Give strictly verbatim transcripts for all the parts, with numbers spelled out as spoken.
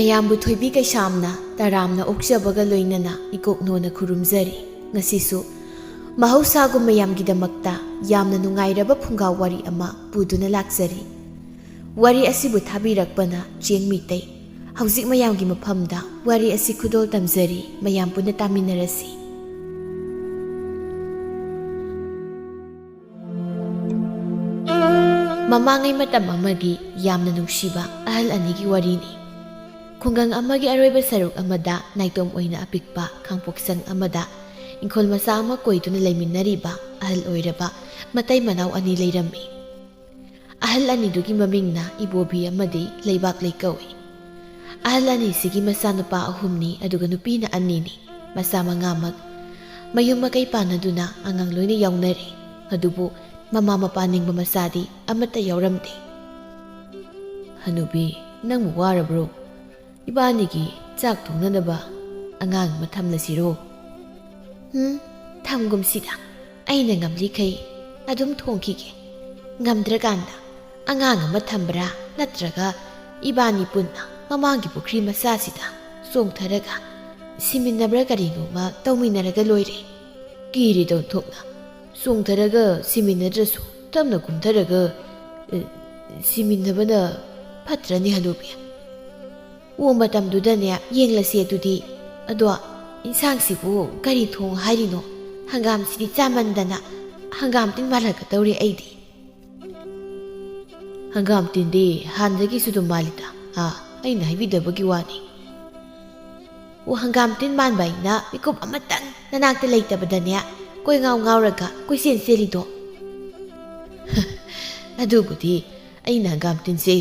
ꯃꯌꯥꯝꯕꯨ ꯊꯣꯏꯕꯤ ꯀꯩꯁꯥꯝꯅ ꯇꯔꯥꯝꯅ ꯑꯣꯛꯆꯕꯒ ꯂꯣꯏꯅꯅ ꯏꯀꯣꯛꯅꯣꯅ ꯈꯨꯔꯨꯝꯖꯔꯤ꯫ ꯉꯁꯤꯁꯨ ꯃꯍꯧꯁꯥꯒꯨꯝ ꯃꯌꯥꯝꯒꯤꯗꯃꯛꯇ ꯌꯥꯝꯅ ꯅꯨꯡꯉꯥꯏꯔꯕ ꯐꯨꯡꯒꯥ ꯋꯥꯔꯤ ꯑꯃ ꯄꯨꯗꯨꯅ ꯂꯥꯛꯆꯔꯤ꯫ ꯋꯥꯔꯤ ꯑꯁꯤꯕꯨ ꯊꯥꯕꯤꯔꯛꯄꯅ ꯆꯦꯡ ꯃꯤꯇꯩ꯫ ꯍꯧꯖꯤꯛ ꯃꯌꯥꯝꯒꯤ ꯃꯐꯝꯗ ꯋꯥꯔꯤ ꯑꯁꯤ ꯈꯨꯗꯣꯜ ꯇꯝꯖꯔꯤ, ꯃꯌꯥꯝ ꯄꯨꯟꯅ ꯇꯥꯃꯤꯟꯅꯔꯁꯤ꯫ ꯃꯃꯥꯡꯉꯩ ꯃꯇꯝ ꯑꯃꯒꯤ ꯌꯥꯝꯅ ꯅꯨꯡꯁꯤꯕ ꯑꯍꯜ ꯑꯅꯤꯒꯤ ꯋꯥꯔꯤꯅꯤ꯫ ꯈꯨꯡꯒꯪ ꯑꯃꯒꯤ ꯑꯔꯣꯏꯕ ꯁꯔꯨꯛ ꯑꯃꯗ ꯅꯥꯏꯇꯣꯝ ꯑꯣꯏꯅ ꯑꯄꯤꯛꯄ ꯈꯥꯡꯄꯣꯛꯁꯪ ꯑꯃꯗ ꯏꯪꯈꯣꯜ ꯃꯆꯥ ꯑꯃ ꯀꯣꯏꯗꯨꯅ ꯂꯩꯃꯤꯟꯅꯔꯤꯕ ꯑꯍꯜ ꯑꯣꯏꯔꯕ ꯃꯇꯩ ꯃꯅꯥꯎ ꯑꯅꯤ ꯂꯩꯔꯝꯃꯤ꯫ ꯑꯍꯜ ꯑꯅꯤꯗꯨꯒꯤ ꯃꯃꯤꯡꯅ ꯏꯕꯣꯕꯤ ꯑꯃꯗꯤ ꯂꯩꯕꯥꯛꯂꯩ ꯀꯧꯏ꯫ ꯑꯍꯜ ꯑꯅꯤꯁꯤꯒꯤ ꯃꯆꯥꯅꯨꯄꯥ ꯑꯍꯨꯝꯅꯤ, ꯑꯗꯨꯒ ꯅꯨꯄꯤꯅ ꯑꯅꯤꯅꯤ꯫ ꯃꯆꯥ ꯃꯉꯥꯃꯛ ꯃꯌꯨꯝ ꯃꯀꯩ ꯄꯥꯟꯅꯗꯨꯅ ꯑꯉꯥꯡ ꯂꯣꯏꯅ ꯌꯥꯎꯅꯔꯦ꯫ ꯑꯗꯨꯕꯨ ꯃꯃꯥ ꯃꯄꯥ ꯅꯤꯡꯕ ꯃꯆꯥꯗꯤ ꯑꯃꯠꯇ ꯌꯥꯎꯔꯝꯗꯦ꯫ "ꯍꯅꯨꯕꯤ, ꯅꯪꯕꯨ ꯋꯥꯔꯕ꯭ꯔꯣ? ꯏꯕꯥꯅꯤꯒꯤ ꯆꯥꯛ ꯊꯣꯡꯅꯅꯕ ꯑꯉꯥꯡ ꯑꯃ ꯊꯝꯂꯁꯤꯔꯣ?" "ꯎꯝ, ꯊꯝꯒꯨꯝꯁꯤꯗ꯫ ꯑꯩꯅ ꯉꯝꯂꯤꯈꯩ ꯑꯗꯨꯝ ꯊꯣꯡꯈꯤꯒꯦ꯫ ꯉꯝꯗ꯭ꯔꯀꯥꯟꯗ ꯑꯉꯥꯡ ꯑꯃ ꯊꯝꯕ꯭ꯔꯥ, ꯅꯠꯇ꯭ꯔꯒ ꯏꯕꯥꯅꯤ ꯄꯨꯟꯅ ꯃꯃꯥꯡꯒꯤ ꯄꯨꯈ꯭ꯔꯤ ꯃꯆꯥꯁꯤꯗ ꯆꯣꯡꯊꯔꯒ ꯁꯤꯃꯤꯟꯅꯕ꯭ꯔꯥ, ꯀꯔꯤꯅꯣꯃ ꯇꯧꯃꯤꯟꯅꯔꯒ ꯂꯣꯏꯔꯦ꯫ ꯀꯤꯔꯤꯗ ꯑꯣꯟꯊꯣꯛꯅ꯫ ꯆꯣꯡꯊꯔꯒ ꯁꯤꯃꯤꯟꯅꯗ꯭ꯔꯁꯨ ꯇꯞꯅ ꯀꯨꯝꯊꯔꯒ, ꯑꯦ, ꯁꯤꯃꯤꯟꯅꯕꯅ ꯐꯠꯇ꯭ꯔꯅꯤ, ꯍꯅꯨꯕꯤ?" "ꯑꯣ, ꯃꯇꯝꯗꯨꯗꯅꯦ ꯌꯦꯡꯂꯁꯤ ꯑꯗꯨꯗꯤ꯫ ꯑꯗꯣ, ꯏꯟꯁꯥꯡꯁꯤꯕꯨ ꯀꯔꯤ ꯊꯣꯡ ꯍꯥꯏꯔꯤꯅꯣ? ꯍꯪꯒꯥꯝꯁꯤꯗꯤ ꯆꯥꯃꯟꯗꯅ ꯍꯪꯒꯥꯝ ꯇꯤꯟ ꯃꯥꯜꯂꯛꯀꯗꯧꯔꯦ ꯑꯩꯗꯤ꯫" "ꯍꯪꯒꯥꯝ ꯇꯤꯟꯗꯤ ꯍꯥꯟꯅꯗꯒꯤꯁꯨ ꯑꯗꯨꯝ ꯃꯥꯜꯂꯤꯗ꯫ ꯑꯥ, ꯑꯩꯅ ꯍꯥꯏꯕꯤꯗꯕꯒꯤ ꯋꯥꯅꯤ꯫" "ꯑꯣ, ꯍꯪꯒꯥꯝ ꯇꯤꯟ ꯃꯥꯟꯕ ꯑꯩꯅ ꯃꯤꯀꯨꯞ ꯑꯃꯇꯪ ꯅꯅꯥꯛꯇ ꯂꯩꯇꯕꯗꯅꯦ ꯀꯣꯏ ꯉꯥꯎ ꯉꯥꯎꯔꯒ ꯀꯣꯏꯆꯦꯟ ꯆꯦꯜꯂꯤꯗꯣ꯫" "ꯑꯗꯨꯕꯨꯗꯤ ꯑꯩꯅ ꯍꯪꯒꯥꯝ ꯇꯤꯟꯁꯦ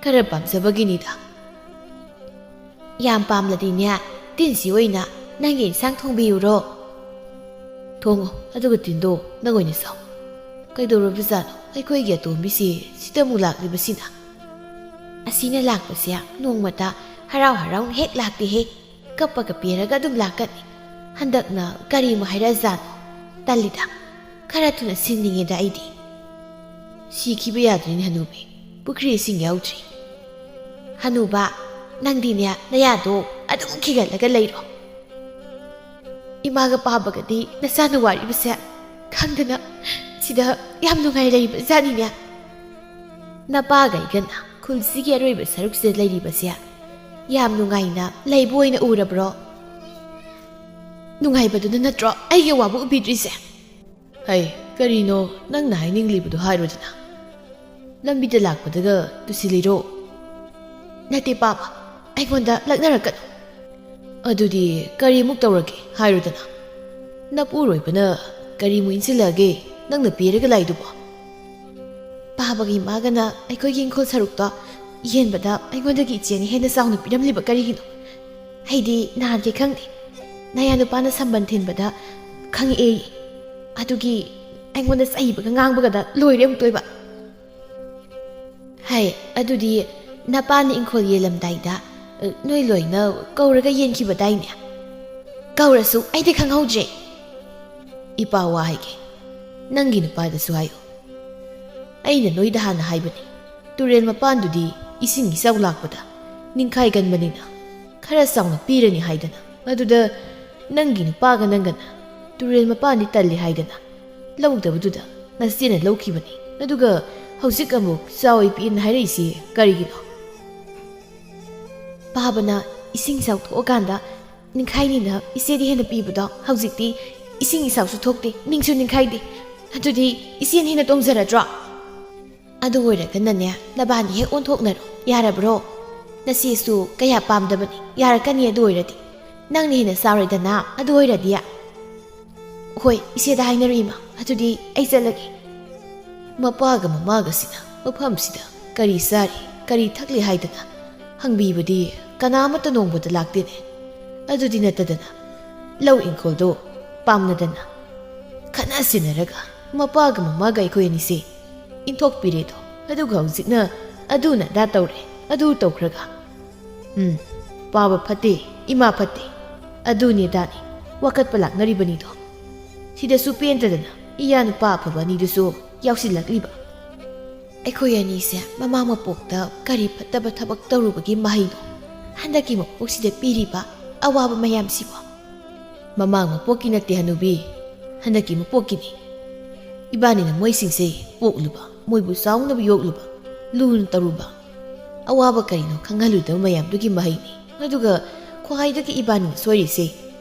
ꯈꯔ ꯄꯥꯝꯖꯕꯒꯤꯅꯤꯗ꯫" "ꯌꯥꯝ ꯄꯥꯝꯂꯗꯤꯅꯦ, ꯇꯤꯟꯁꯤ ꯑꯣꯏꯅ ꯅꯪꯒꯤ ꯏꯟꯁꯥꯡ ꯊꯣꯡꯕꯤꯌꯨꯔꯣ?" "ꯊꯣꯡꯉꯣ, ꯑꯗꯨꯒ ꯇꯤꯟꯗꯣ ꯅꯪ ꯑꯣꯏꯅ ꯆꯥꯎ꯫ ꯀꯩꯗꯧꯔꯕꯖꯥꯠꯅꯣ ꯑꯩꯈꯣꯏꯒꯤ ꯑꯇꯣꯝꯕꯤꯁꯤ ꯁꯤꯗ ꯑꯃꯨꯛ ꯂꯥꯛꯂꯤꯕꯁꯤꯅ?" "ꯑꯁꯤꯅ ꯂꯥꯛꯄꯁꯦ ꯅꯣꯡꯃꯇ ꯍꯔꯥꯎ ꯍꯔꯥꯎꯅ ꯍꯦꯛ ꯂꯥꯛꯇꯦꯍꯦ꯫ ꯀꯞꯄꯒ ꯄꯦꯔꯒ ꯑꯗꯨꯝ ꯂꯥꯛꯀꯅꯤ꯫ ꯍꯟꯗꯛꯅ ꯀꯔꯤꯃꯨꯛ ꯍꯥꯏꯔꯛꯑꯖꯥꯠꯅꯣ? ꯇꯜꯂꯤꯗ꯫ ꯈꯔ ꯊꯨꯅ ꯁꯤꯟꯅꯤꯡꯉꯦꯗ ꯑꯩꯗꯤ꯫" "ꯁꯤꯈꯤꯕ ꯌꯥꯗ꯭ꯔꯤꯅꯦ ꯍꯅꯨꯕꯤ, ꯄꯨꯈ꯭ꯔꯤ ꯏꯁꯤꯡ ꯌꯥꯎꯗ꯭ꯔꯤ꯫" "ꯍꯅꯨꯕ, ꯅꯪꯗꯤꯅꯦ, ꯅꯌꯥꯗꯣ ꯑꯗꯨꯝ ꯈꯤꯒꯠꯂꯒ ꯂꯩꯔꯣ꯫ ꯏꯃꯥꯒ ꯄꯥꯕꯒꯗꯤ ꯅꯆꯥꯅ ꯋꯥꯔꯤꯕꯁꯦ ꯈꯪꯗꯅ ꯁꯤꯗ ꯌꯥꯝ ꯅꯨꯡꯉꯥꯏ ꯂꯩꯔꯤꯕ ꯖꯥꯠꯅꯤꯅꯦ꯫ ꯅꯄꯥꯒ ꯑꯩꯒꯅ ꯈꯨꯜꯁꯤꯒꯤ ꯑꯔꯣꯏꯕ ꯁꯔꯨꯛꯁꯤꯗ ꯂꯩꯔꯤꯕꯁꯦ ꯌꯥꯝ ꯅꯨꯡꯉꯥꯏꯅ ꯂꯩꯕ ꯑꯣꯏꯅ ꯎꯔꯕ꯭ꯔꯣ? ꯅꯨꯡꯉꯥꯏꯕꯗꯨꯅ ꯅꯠꯇ꯭ꯔꯣ ꯑꯩꯒꯤ ꯑꯋꯥꯕ ꯎꯕꯤꯗ꯭ꯔꯤꯁꯦ? ꯍꯩ, ꯀꯔꯤꯅꯣ ꯅꯪꯅ ꯍꯥꯏꯅꯤꯡꯂꯤꯕꯗꯨ ꯍꯥꯏꯔꯣꯗꯅ꯫ ꯂꯝꯕꯤꯗ ꯂꯥꯛꯄꯗꯒ ꯇꯨꯁꯤꯜꯂꯤꯔꯣ? ꯅꯠꯇꯦ ꯄꯥꯕ, ꯑꯩꯉꯣꯟꯗ ꯂꯛꯅꯔꯛꯀꯅꯨ꯫ ꯑꯗꯨꯗꯤ ꯀꯔꯤꯃꯨꯛ ꯇꯧꯔꯒꯦ ꯍꯥꯏꯔꯣꯗꯅ? ꯅꯄꯨꯔꯣꯏꯕꯅ ꯀꯔꯤꯃꯨꯛ ꯏꯟꯁꯤꯜꯂꯛꯑꯒꯦ ꯅꯪꯅ ꯄꯦꯔꯒ ꯂꯥꯛꯏꯗꯨꯕꯣ? ꯄꯥꯕꯒꯤ ꯏꯃꯥꯒꯅ ꯑꯩꯈꯣꯏꯒꯤ ꯏꯪꯈꯣꯜ ꯁꯔꯨꯛꯇꯣ ꯌꯦꯟꯕꯗ ꯑꯩꯉꯣꯟꯗꯒꯤ ꯏꯆꯦꯅ ꯍꯦꯟꯅ ꯆꯥꯎꯅ ꯄꯤꯔꯝꯂꯤꯕ ꯀꯔꯤꯒꯤꯅꯣ? ꯑꯩꯗꯤ ꯅꯍꯥꯟꯈꯩ ꯈꯪꯗꯦ꯫ ꯅꯌꯥ ꯅꯨꯄꯥꯅ ꯁꯝꯕꯟ ꯊꯤꯟꯕꯗ ꯈꯪꯉꯛꯑꯦ꯫ ꯑꯗꯨꯒꯤ ꯑꯩꯉꯣꯟꯗ ꯆꯩꯕꯒ ꯉꯥꯡꯕꯒꯗ ꯂꯣꯏꯔꯦ ꯑꯃꯨꯛꯇꯣꯏꯕ꯫ ꯍꯥꯏ, ꯑꯗꯨꯗꯤ ꯅꯄꯥꯅ ꯏꯪꯈꯣꯜ ꯌꯦꯜꯂꯝꯗꯥꯏꯗ, ꯑ, ꯅꯣꯏ ꯂꯣꯏꯅ ꯀꯧꯔꯒ ꯌꯦꯟꯈꯤꯕꯗꯥꯏꯅꯦ? ꯀꯧꯔꯁꯨ ꯑꯩꯗꯤ ꯈꯪꯍꯧꯗ꯭ꯔꯦ꯫ ꯏꯄꯥ ꯋꯥ ꯍꯥꯏꯒꯦ, ꯅꯪꯒꯤ ꯅꯨꯄꯥꯗꯁꯨ ꯍꯥꯏꯌꯨ꯫ ꯑꯩꯅ ꯅꯣꯏꯗ ꯍꯥꯟꯅ ꯍꯥꯏꯕꯅꯤ, ꯇꯨꯔꯦꯜ ꯃꯄꯥꯟꯗꯨꯗꯤ ꯏꯁꯤꯡ ꯏꯆꯥꯎ ꯂꯥꯛꯄꯗ ꯅꯤꯡꯈꯥꯏꯒꯟꯕꯅꯤꯅ ꯈꯔ ꯆꯥꯎꯅ ꯄꯤꯔꯅꯤ ꯍꯥꯏꯗꯅ꯫ ꯑꯗꯨꯗ ꯅꯪꯒꯤ ꯅꯨꯄꯥꯒ ꯅꯪꯒꯅ ꯇꯨꯔꯦꯜ ꯃꯄꯥꯟꯗꯤ ꯇꯜꯂꯤ ꯍꯥꯏꯗꯅ ꯂꯧꯗꯕꯗꯨꯗ ꯅꯆꯦꯅ ꯂꯧꯈꯤꯕꯅꯤ꯫ ꯑꯗꯨꯒ ꯍꯧꯖꯤꯛ ꯑꯃꯨꯛ ꯆꯥꯎꯏ ꯄꯤꯛꯏꯅ ꯍꯥꯏꯔꯛꯏꯁꯤ ꯀꯔꯤꯒꯤꯅꯣ? ꯄꯥꯕꯅ ꯏꯁꯤꯡ ꯏꯆꯥꯎ ꯊꯣꯛꯑꯀꯥꯟꯗ ꯅꯤꯡꯈꯥꯏꯅꯤꯅ ꯏꯆꯦꯗꯤ ꯍꯦꯟꯅ ꯄꯤꯕꯗꯣ ꯍꯧꯖꯤꯛꯇꯤ ꯏꯁꯤꯡ ꯏꯆꯥꯎꯁꯨ ꯊꯣꯛꯇꯦ, ꯅꯤꯡꯁꯨ ꯅꯤꯡꯈꯥꯏꯗꯦ꯫ ꯑꯗꯨꯗꯤ ꯏꯆꯦꯅ ꯍꯦꯟꯅ ꯇꯣꯡꯖꯔꯗ꯭ꯔꯣ? ꯑꯗꯨ ꯑꯣꯏꯔꯒꯅꯅꯦ, ꯅꯕꯥꯅꯤ ꯍꯦꯛ ꯑꯣꯟꯊꯣꯛꯅꯔꯣ, ꯌꯥꯔꯕ꯭ꯔꯣ? ꯅꯆꯦꯁꯨ ꯀꯌꯥ ꯄꯥꯝꯗꯕꯅꯤ, ꯌꯥꯔꯛꯀꯅꯤ ꯑꯗꯨ ꯑꯣꯏꯔꯗꯤ꯫ ꯅꯪꯅ ꯍꯦꯟꯅ ꯆꯥꯎꯔꯦꯗꯅ, ꯑꯗꯨ ꯑꯣꯏꯔꯗꯤ꯫ ꯍꯣꯏ, ꯏꯆꯦꯗ ꯍꯥꯏꯅꯔꯨ ꯏꯃꯥ, ꯑꯗꯨꯗꯤ ꯑꯩ ꯆꯠꯂꯒꯦ꯫ ꯃꯄꯥꯒ ꯃꯃꯥꯒꯁꯤꯅ ꯃꯐꯝꯁꯤꯗ ꯀꯔꯤ ꯆꯥꯔꯤ, ꯀꯔꯤ ꯊꯛꯂꯤ ꯍꯥꯏꯗꯅ ꯍꯪꯕꯤꯕꯗꯤ ꯀꯅꯥ ꯑꯃꯠꯇ ꯅꯣꯡꯃꯗ ꯂꯥꯛꯇꯦꯅꯦ꯫ ꯑꯗꯨꯗꯤ ꯅꯠꯇꯗꯅ ꯂꯧ ꯏꯪꯈꯣꯜꯗꯣ ꯄꯥꯝꯅꯗꯅ ꯈꯠꯅ ꯁꯤꯟꯅꯔꯒ ꯃꯄꯥꯒ ꯃꯃꯥꯒ ꯑꯩꯈꯣꯏ ꯑꯅꯤꯁꯦ ꯏꯟꯊꯣꯛꯄꯤꯔꯦꯗꯣ꯫ ꯑꯗꯨꯒ ꯍꯧꯖꯤꯛꯅ ꯑꯗꯨꯅ ꯑꯗꯥ ꯇꯧꯔꯦ, ꯑꯗꯨ ꯇꯧꯈ꯭ꯔꯒ꯫ ꯎꯝ, ꯄꯥꯕ ꯐꯠꯇꯦ, ꯏꯃꯥ ꯐꯠꯇꯦ, ꯑꯗꯨꯅꯤ ꯑꯗꯥꯅꯤ ꯋꯥꯀꯠꯄ ꯂꯥꯛꯅꯔꯤꯕꯅꯤꯗꯣ꯫ ꯁꯤꯗꯁꯨ ꯄꯦꯟꯗꯗꯅ ꯏꯌꯥ ꯅꯨꯄꯥ ꯑꯐꯕ ꯑꯅꯤꯗꯨꯁꯨ ꯌꯥꯎꯁꯤꯜꯂꯛꯂꯤꯕ꯫ ꯑꯩꯈꯣꯏ ꯑꯅꯤꯁꯦ ꯃꯃꯥ ꯃꯄꯣꯛꯇ ꯀꯔꯤ ꯐꯠꯇꯕ ꯊꯕꯛ ꯇꯧꯔꯨꯕꯒꯤ ꯃꯍꯩꯅꯣ? ꯍꯟꯗꯛꯀꯤ ꯃꯄꯣꯛꯁꯤꯗ ꯄꯤꯔꯤꯕ ꯑꯋꯥꯕ ꯃꯌꯥꯝꯁꯤꯕꯣ? ꯃꯃꯥꯡ ꯃꯄꯣꯛꯀꯤ ꯅꯠꯇꯦ ꯍꯅꯨꯕꯤ, ꯍꯟꯗꯛꯀꯤ ꯃꯄꯣꯛꯀꯤꯅꯤ꯫ ꯏꯕꯥꯅꯤꯅ ꯃꯣꯏꯁꯤꯡꯁꯦ ꯄꯣꯛꯂꯨꯕ, ꯃꯣꯏꯕꯨ ꯆꯥꯎꯅꯕ ꯌꯣꯛꯂꯨꯕ, ꯂꯨꯅ ꯇꯧꯔꯨꯕ, ꯑꯋꯥꯕ ꯀꯔꯤꯅꯣ ꯈꯪꯍꯜꯂꯨꯗꯕ ꯃꯌꯥꯝꯗꯨꯒꯤ ꯃꯍꯩꯅꯤ꯫ ꯑꯗꯨꯒ ꯈ꯭ꯋꯥꯏꯗꯒꯤ ꯏꯕꯥꯅꯤꯅ ꯁꯣꯏꯔꯤꯁꯦ,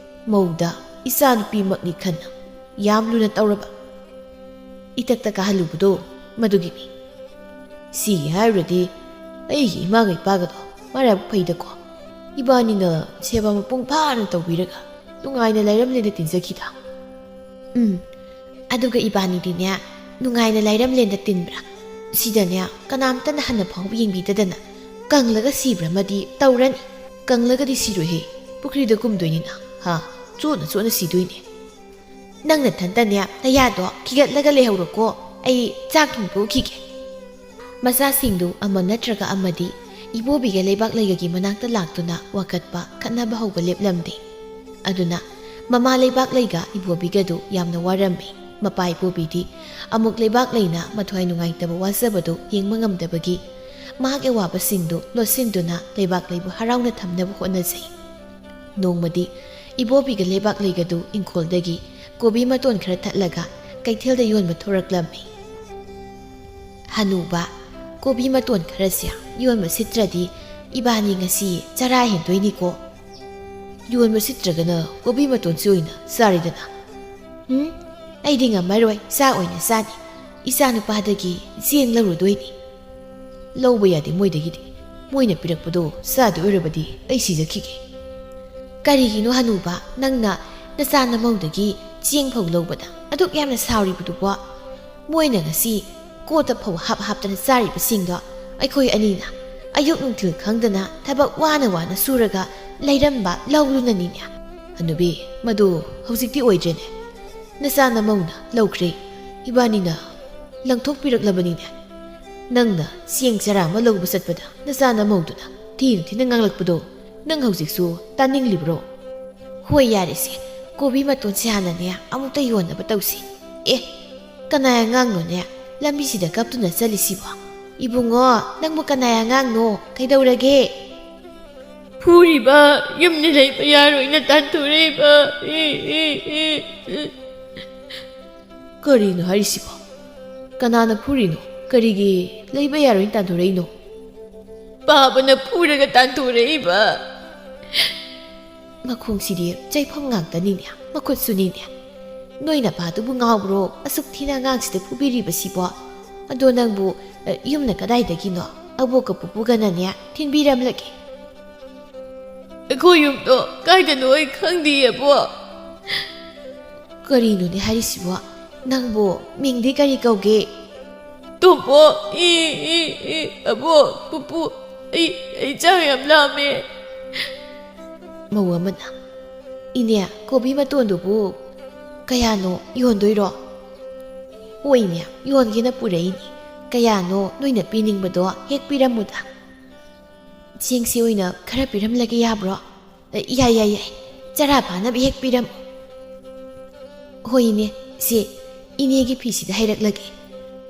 ꯃꯧꯗ ꯏꯆꯥꯅꯨꯄꯤꯃꯛꯅꯤ ꯈꯟꯅ ꯌꯥꯝ ꯂꯨꯅ ꯇꯧꯔꯕ, ꯏꯇꯛꯇ ꯀꯥꯍꯜꯂꯨꯕꯗꯣ, ꯃꯗꯨꯒꯤꯅꯤ꯫ ꯁꯤꯒꯤ ꯍꯥꯏꯔꯨꯔꯗꯤ ꯑꯩꯒꯤ ꯏꯃꯥꯒ ꯏꯄꯥꯒꯗꯣ ꯃꯔꯥꯏꯕꯛ ꯐꯩꯗꯀꯣ꯫ ꯏꯕꯥꯅꯤꯅ ꯁꯦꯕꯥ ꯃꯄꯨꯡ ꯐꯥꯅ ꯇꯧꯕꯤꯔꯒ ꯅꯨꯡꯉꯥꯏꯅ ꯂꯩꯔꯝꯂꯦꯅ ꯇꯤꯟꯖꯈꯤꯗ꯫ ꯎꯝ, ꯑꯗꯨꯒ ꯏꯕꯥꯅꯤꯗꯤꯅꯦ, ꯅꯨꯡꯉꯥꯏꯅ ꯂꯩꯔꯝꯂꯦꯅ ꯇꯤꯟꯕ꯭ꯔꯥ? ꯁꯤꯗꯅꯦ, ꯀꯅꯥꯝꯇꯅ ꯍꯟꯅ ꯐꯥꯎꯕ ꯌꯦꯡꯕꯤꯗꯗꯅ ꯀꯪꯂꯒ ꯁꯤꯕ꯭ꯔꯥ ꯑꯃꯗꯤ ꯇꯧꯔꯅꯤ꯫ ꯀꯪꯂꯒꯗꯤ ꯁꯤꯔꯣꯏꯍꯦ, ꯄꯨꯈ꯭ꯔꯤꯗ ꯀꯨꯝꯗꯣꯏꯅꯤꯅ, ꯍꯥ, ꯆꯣꯠꯅ ꯆꯣꯠꯅ ꯁꯤꯗꯣꯏꯅꯦ꯫ ꯅꯪ ꯅꯊꯟꯇꯅꯦ, ꯅꯌꯥꯗꯣ ꯈꯤꯒꯠꯂꯒ ꯂꯩꯍꯧꯔꯣꯀꯣ, ꯑꯩ ꯆꯥꯛ ꯊꯣꯡꯗꯣꯛꯈꯤꯒꯦ꯫ ꯃꯆꯥꯁꯤꯡꯗꯨ ꯑꯃ ꯅꯠꯇ꯭ꯔꯒ ꯑꯃꯗꯤ ꯏꯕꯣꯕꯤꯒ ꯂꯩꯕꯥꯛ ꯂꯩꯒꯒꯤ ꯃꯅꯥꯛꯇ ꯂꯥꯛꯇꯨꯅ ꯋꯥꯀꯠꯄ, ꯈꯠꯅꯕ ꯍꯧꯕ ꯂꯦꯞꯂꯝꯗꯦ꯫ ꯑꯗꯨꯅ ꯃꯃꯥ ꯂꯩꯕꯥꯛ ꯂꯩꯒ ꯏꯕꯣꯕꯤꯒꯗꯨ ꯌꯥꯝꯅ ꯋꯥꯔꯝꯃꯤ꯫ ꯃꯄꯥ ꯏꯕꯣꯕꯤꯗꯤ ꯑꯃꯨꯛ ꯂꯩꯕꯥꯛ ꯂꯩꯅ ꯃꯊ꯭ꯋꯥꯏ ꯅꯨꯡꯉꯥꯏꯇꯕ ꯋꯥꯖꯕꯗꯨ ꯌꯦꯡꯕ ꯉꯝꯗꯕꯒꯤ ꯃꯍꯥꯛꯀꯤ ꯑꯋꯥꯕꯁꯤꯡꯗꯨ ꯂꯣꯠꯁꯤꯟꯗꯨꯅ ꯂꯩꯕꯥꯛ ꯂꯩꯕꯨ ꯍꯔꯥꯎꯅ ꯊꯝꯅꯕ ꯍꯣꯠꯅꯖꯩ꯫ ꯅꯣꯡꯃꯗꯤ ꯏꯕꯣꯕꯤꯒ ꯂꯩꯕꯥꯛ ꯂꯩꯒꯗꯨ ꯏꯪꯈꯣꯜꯗꯒꯤ ꯀꯣꯕꯤ ꯃꯇꯣꯟ ꯈꯔ ꯊꯠꯂꯒ ꯀꯩꯊꯦꯜꯗ ꯌꯣꯟꯕ ꯊꯣꯔꯛꯂꯝꯃꯤ꯫ "ꯍꯅꯨꯕ, ꯀꯣꯕꯤ ꯃꯇꯣꯟ ꯈꯔꯁꯦ ꯌꯣꯟꯕ ꯁꯤꯠꯇ꯭ꯔꯗꯤ ꯏꯕꯥꯅꯤ ꯉꯁꯤ ꯆꯔꯥ ꯍꯦꯟꯗꯣꯏꯅꯤꯀꯣ꯫ ꯌꯣꯟꯕ ꯁꯤꯠꯇ꯭ꯔꯒꯅ ꯀꯣꯕꯤ ꯃꯇꯣꯟꯁꯤ ꯑꯣꯏꯅ ꯆꯥꯔꯦꯗꯅ꯫" "ꯎꯝ, ꯑꯩꯗꯤ ꯉꯝꯃꯔꯣꯏ, ꯆꯥꯛ ꯑꯣꯏꯅ ꯆꯥꯅꯤ꯫ ꯏꯆꯥ ꯅꯨꯄꯥꯗꯒꯤ ꯆꯦꯡ ꯂꯧꯔꯨꯗꯣꯏꯅꯤ꯫" "ꯂꯧꯕ ꯌꯥꯗꯦ ꯃꯣꯏꯗꯒꯤꯗꯤ꯫ ꯃꯣꯏꯅ ꯄꯤꯔꯛꯄꯗꯣ ꯆꯥꯗꯣꯏ ꯑꯣꯏꯔꯕꯗꯤ ꯑꯩ ꯁꯤꯖꯈꯤꯒꯦ꯫" "ꯀꯔꯤꯒꯤꯅꯣ ꯍꯅꯨꯕ, ꯅꯪꯅ ꯅꯆꯥ ꯅꯃꯧꯗꯒꯤ ꯆꯦꯡ ꯐꯥꯎ ꯂꯧꯕꯗ ꯑꯗꯨꯛ ꯌꯥꯝꯅ ꯁꯥꯎꯔꯤꯕꯗꯨꯕꯣ? ꯃꯣꯏꯅ ꯉꯁꯤ ꯀꯣꯠꯇ ꯐꯧ ꯍꯥꯞ ꯍꯥꯞꯇꯅ ꯆꯥꯔꯤꯕꯁꯤꯡꯗꯣ ꯑꯩꯈꯣꯏ ꯑꯅꯤꯅ ꯑꯌꯨꯛ ꯅꯨꯡꯊꯤꯜ ꯈꯪꯗꯅ ꯊꯕꯛ ꯋꯥꯅ ꯋꯥꯅ ꯁꯨꯔꯒ ꯂꯩꯔꯝꯕ ꯂꯧꯗꯨꯅꯅꯤꯅꯦ꯫" "ꯍꯅꯨꯕꯤ, ꯃꯗꯨ ꯍꯧꯖꯤꯛꯇꯤ ꯑꯣꯏꯗ꯭ꯔꯦꯅꯦ꯫ ꯅꯆꯥ ꯅꯃꯧꯅ ꯂꯧꯈ꯭ꯔꯦ꯫ ꯏꯕꯥꯅꯤꯅ ꯂꯪꯊꯣꯛꯄꯤꯔꯛꯂꯕꯅꯤꯅꯦ꯫ ꯅꯪꯅ ꯆꯦꯡ ꯆꯔꯥ ꯑꯃ ꯂꯧꯕ ꯆꯠꯄꯗ ꯅꯆꯥ ꯅꯃꯧꯗꯨꯅ ꯊꯤꯅ ꯊꯤꯅ ꯉꯥꯡꯂꯛꯄꯗꯣ ꯅꯪ ꯍꯧꯖꯤꯛꯁꯨ ꯇꯥꯅꯤꯡꯂꯤꯕ꯭ꯔꯣ?" "ꯍꯣꯏ, ꯌꯥꯔꯦꯁꯦ, ꯀꯣꯕꯤ ꯃꯇꯣꯟꯁꯦ ꯍꯥꯟꯅꯅꯦ ꯑꯃꯨꯛꯇ ꯌꯣꯟꯅꯕ ꯇꯧꯁꯤ꯫" "ꯑꯦ, ꯀꯅꯥꯏ ꯑꯉꯥꯡꯅꯣꯅꯦ ꯂꯝꯕꯤꯁꯤꯗ ꯀꯞꯇꯨꯅ ꯆꯠꯂꯤꯁꯤꯕꯣ? ꯏꯕꯨꯡꯉꯣ, ꯅꯪꯕꯨ ꯀꯅꯥꯏ ꯑꯉꯥꯡꯅꯣ? ꯀꯩꯗꯧꯔꯒꯦ?" ꯐꯨꯔꯤꯕ, ꯌꯨꯝꯗ ꯂꯩꯕ ꯌꯥꯔꯣꯏꯅ ꯇꯥꯟꯊꯣꯔꯛꯏꯕ꯫ ꯀꯔꯤꯅꯣ ꯍꯥꯏꯔꯤꯁꯤꯕꯣ? ꯀꯅꯥꯅ ꯐꯨꯔꯤꯅꯣ? ꯀꯔꯤꯒꯤ ꯂꯩꯕ ꯌꯥꯔꯣꯏꯅ ꯇꯥꯟꯊꯣꯔꯛꯏꯅꯣ? ꯄꯥꯕꯅ ꯐꯨꯔꯒ ꯇꯥꯟꯊꯣꯔꯛꯏꯕ꯫ ꯃꯈꯣꯡꯁꯤꯗꯤ ꯆꯩꯐꯝ ꯉꯥꯛꯇꯅꯤꯅꯦ, ꯃꯈꯨꯠꯁꯨꯅꯤꯅꯦ꯫ ꯅꯣꯏ ꯅꯄꯥꯗꯨꯕꯨ ꯉꯥꯎꯕ꯭ꯔꯣ, ꯑꯁꯨꯛ ꯊꯤꯅ ꯑꯉꯥꯡꯁꯤꯗ ꯐꯨꯕꯤꯔꯤꯕꯁꯤꯕꯣ? ꯑꯗꯣ ꯅꯪꯕꯨ, ꯑ, ꯌꯨꯝꯅ ꯀꯗꯥꯏꯗꯒꯤꯅꯣ? ꯑꯕꯣꯛꯀ ꯄꯨꯄꯨꯒꯅꯅꯦ ꯊꯤꯟꯕꯤꯔꯝꯂꯒꯦ꯫ ꯑꯩꯈꯣꯏ ꯌꯨꯝꯗꯣ ꯀꯥꯏꯗꯅꯣ ꯑꯩ ꯈꯪꯗꯤꯌꯦ, ꯑꯕꯣꯛ꯫ ꯀꯔꯤꯅꯣꯅꯦ ꯍꯥꯏꯔꯤꯁꯤꯕꯣ? ꯅꯪꯕꯨ ꯃꯤꯡꯗꯤ ꯀꯔꯤ ꯀꯧꯒꯦ? ꯇꯣꯝꯄꯣꯛ꯫ ꯏ, ꯏ, ꯏ, ꯑꯕꯣꯛ, ꯄꯨꯄꯨ, ꯑꯩ, ꯑꯩ ꯆꯥꯛ ꯌꯥꯝ ꯂꯥꯝꯃꯦ꯫ ꯃꯧ ꯑꯃꯅ, "ꯏꯅꯦ, ꯀꯣꯕꯤ ꯃꯇꯣꯟꯗꯨꯕꯨ ꯀꯌꯥꯅꯣ, ꯌꯣꯟꯗꯣꯏꯔꯣ?" "ꯍꯣꯏꯅꯦ, ꯌꯣꯟꯒꯦꯅ ꯄꯨꯔꯛꯏꯅꯦ꯫ ꯀꯌꯥꯅꯣ ꯅꯣꯏꯅ ꯄꯤꯅꯤꯡꯕꯗꯣ ꯍꯦꯛ ꯄꯤꯔꯝꯃꯨꯗ꯫ ꯆꯦꯡꯁꯤ ꯑꯣꯏꯅ ꯈꯔ ꯄꯤꯔꯝꯂꯒꯦ ꯌꯥꯕ꯭ꯔꯣ?" "ꯌꯥꯏ, ꯌꯥꯏ, ꯌꯥꯏ꯫ ꯆꯔꯥ ꯐꯥꯅꯕ ꯍꯦꯛ ꯄꯤꯔꯝꯃꯨ꯫" "ꯍꯣꯏ ꯏꯅꯦ, ꯁꯤ ꯏꯅꯦꯒꯤ ꯐꯤꯁꯤꯗ ꯍꯩꯔꯛꯂꯒꯦ꯫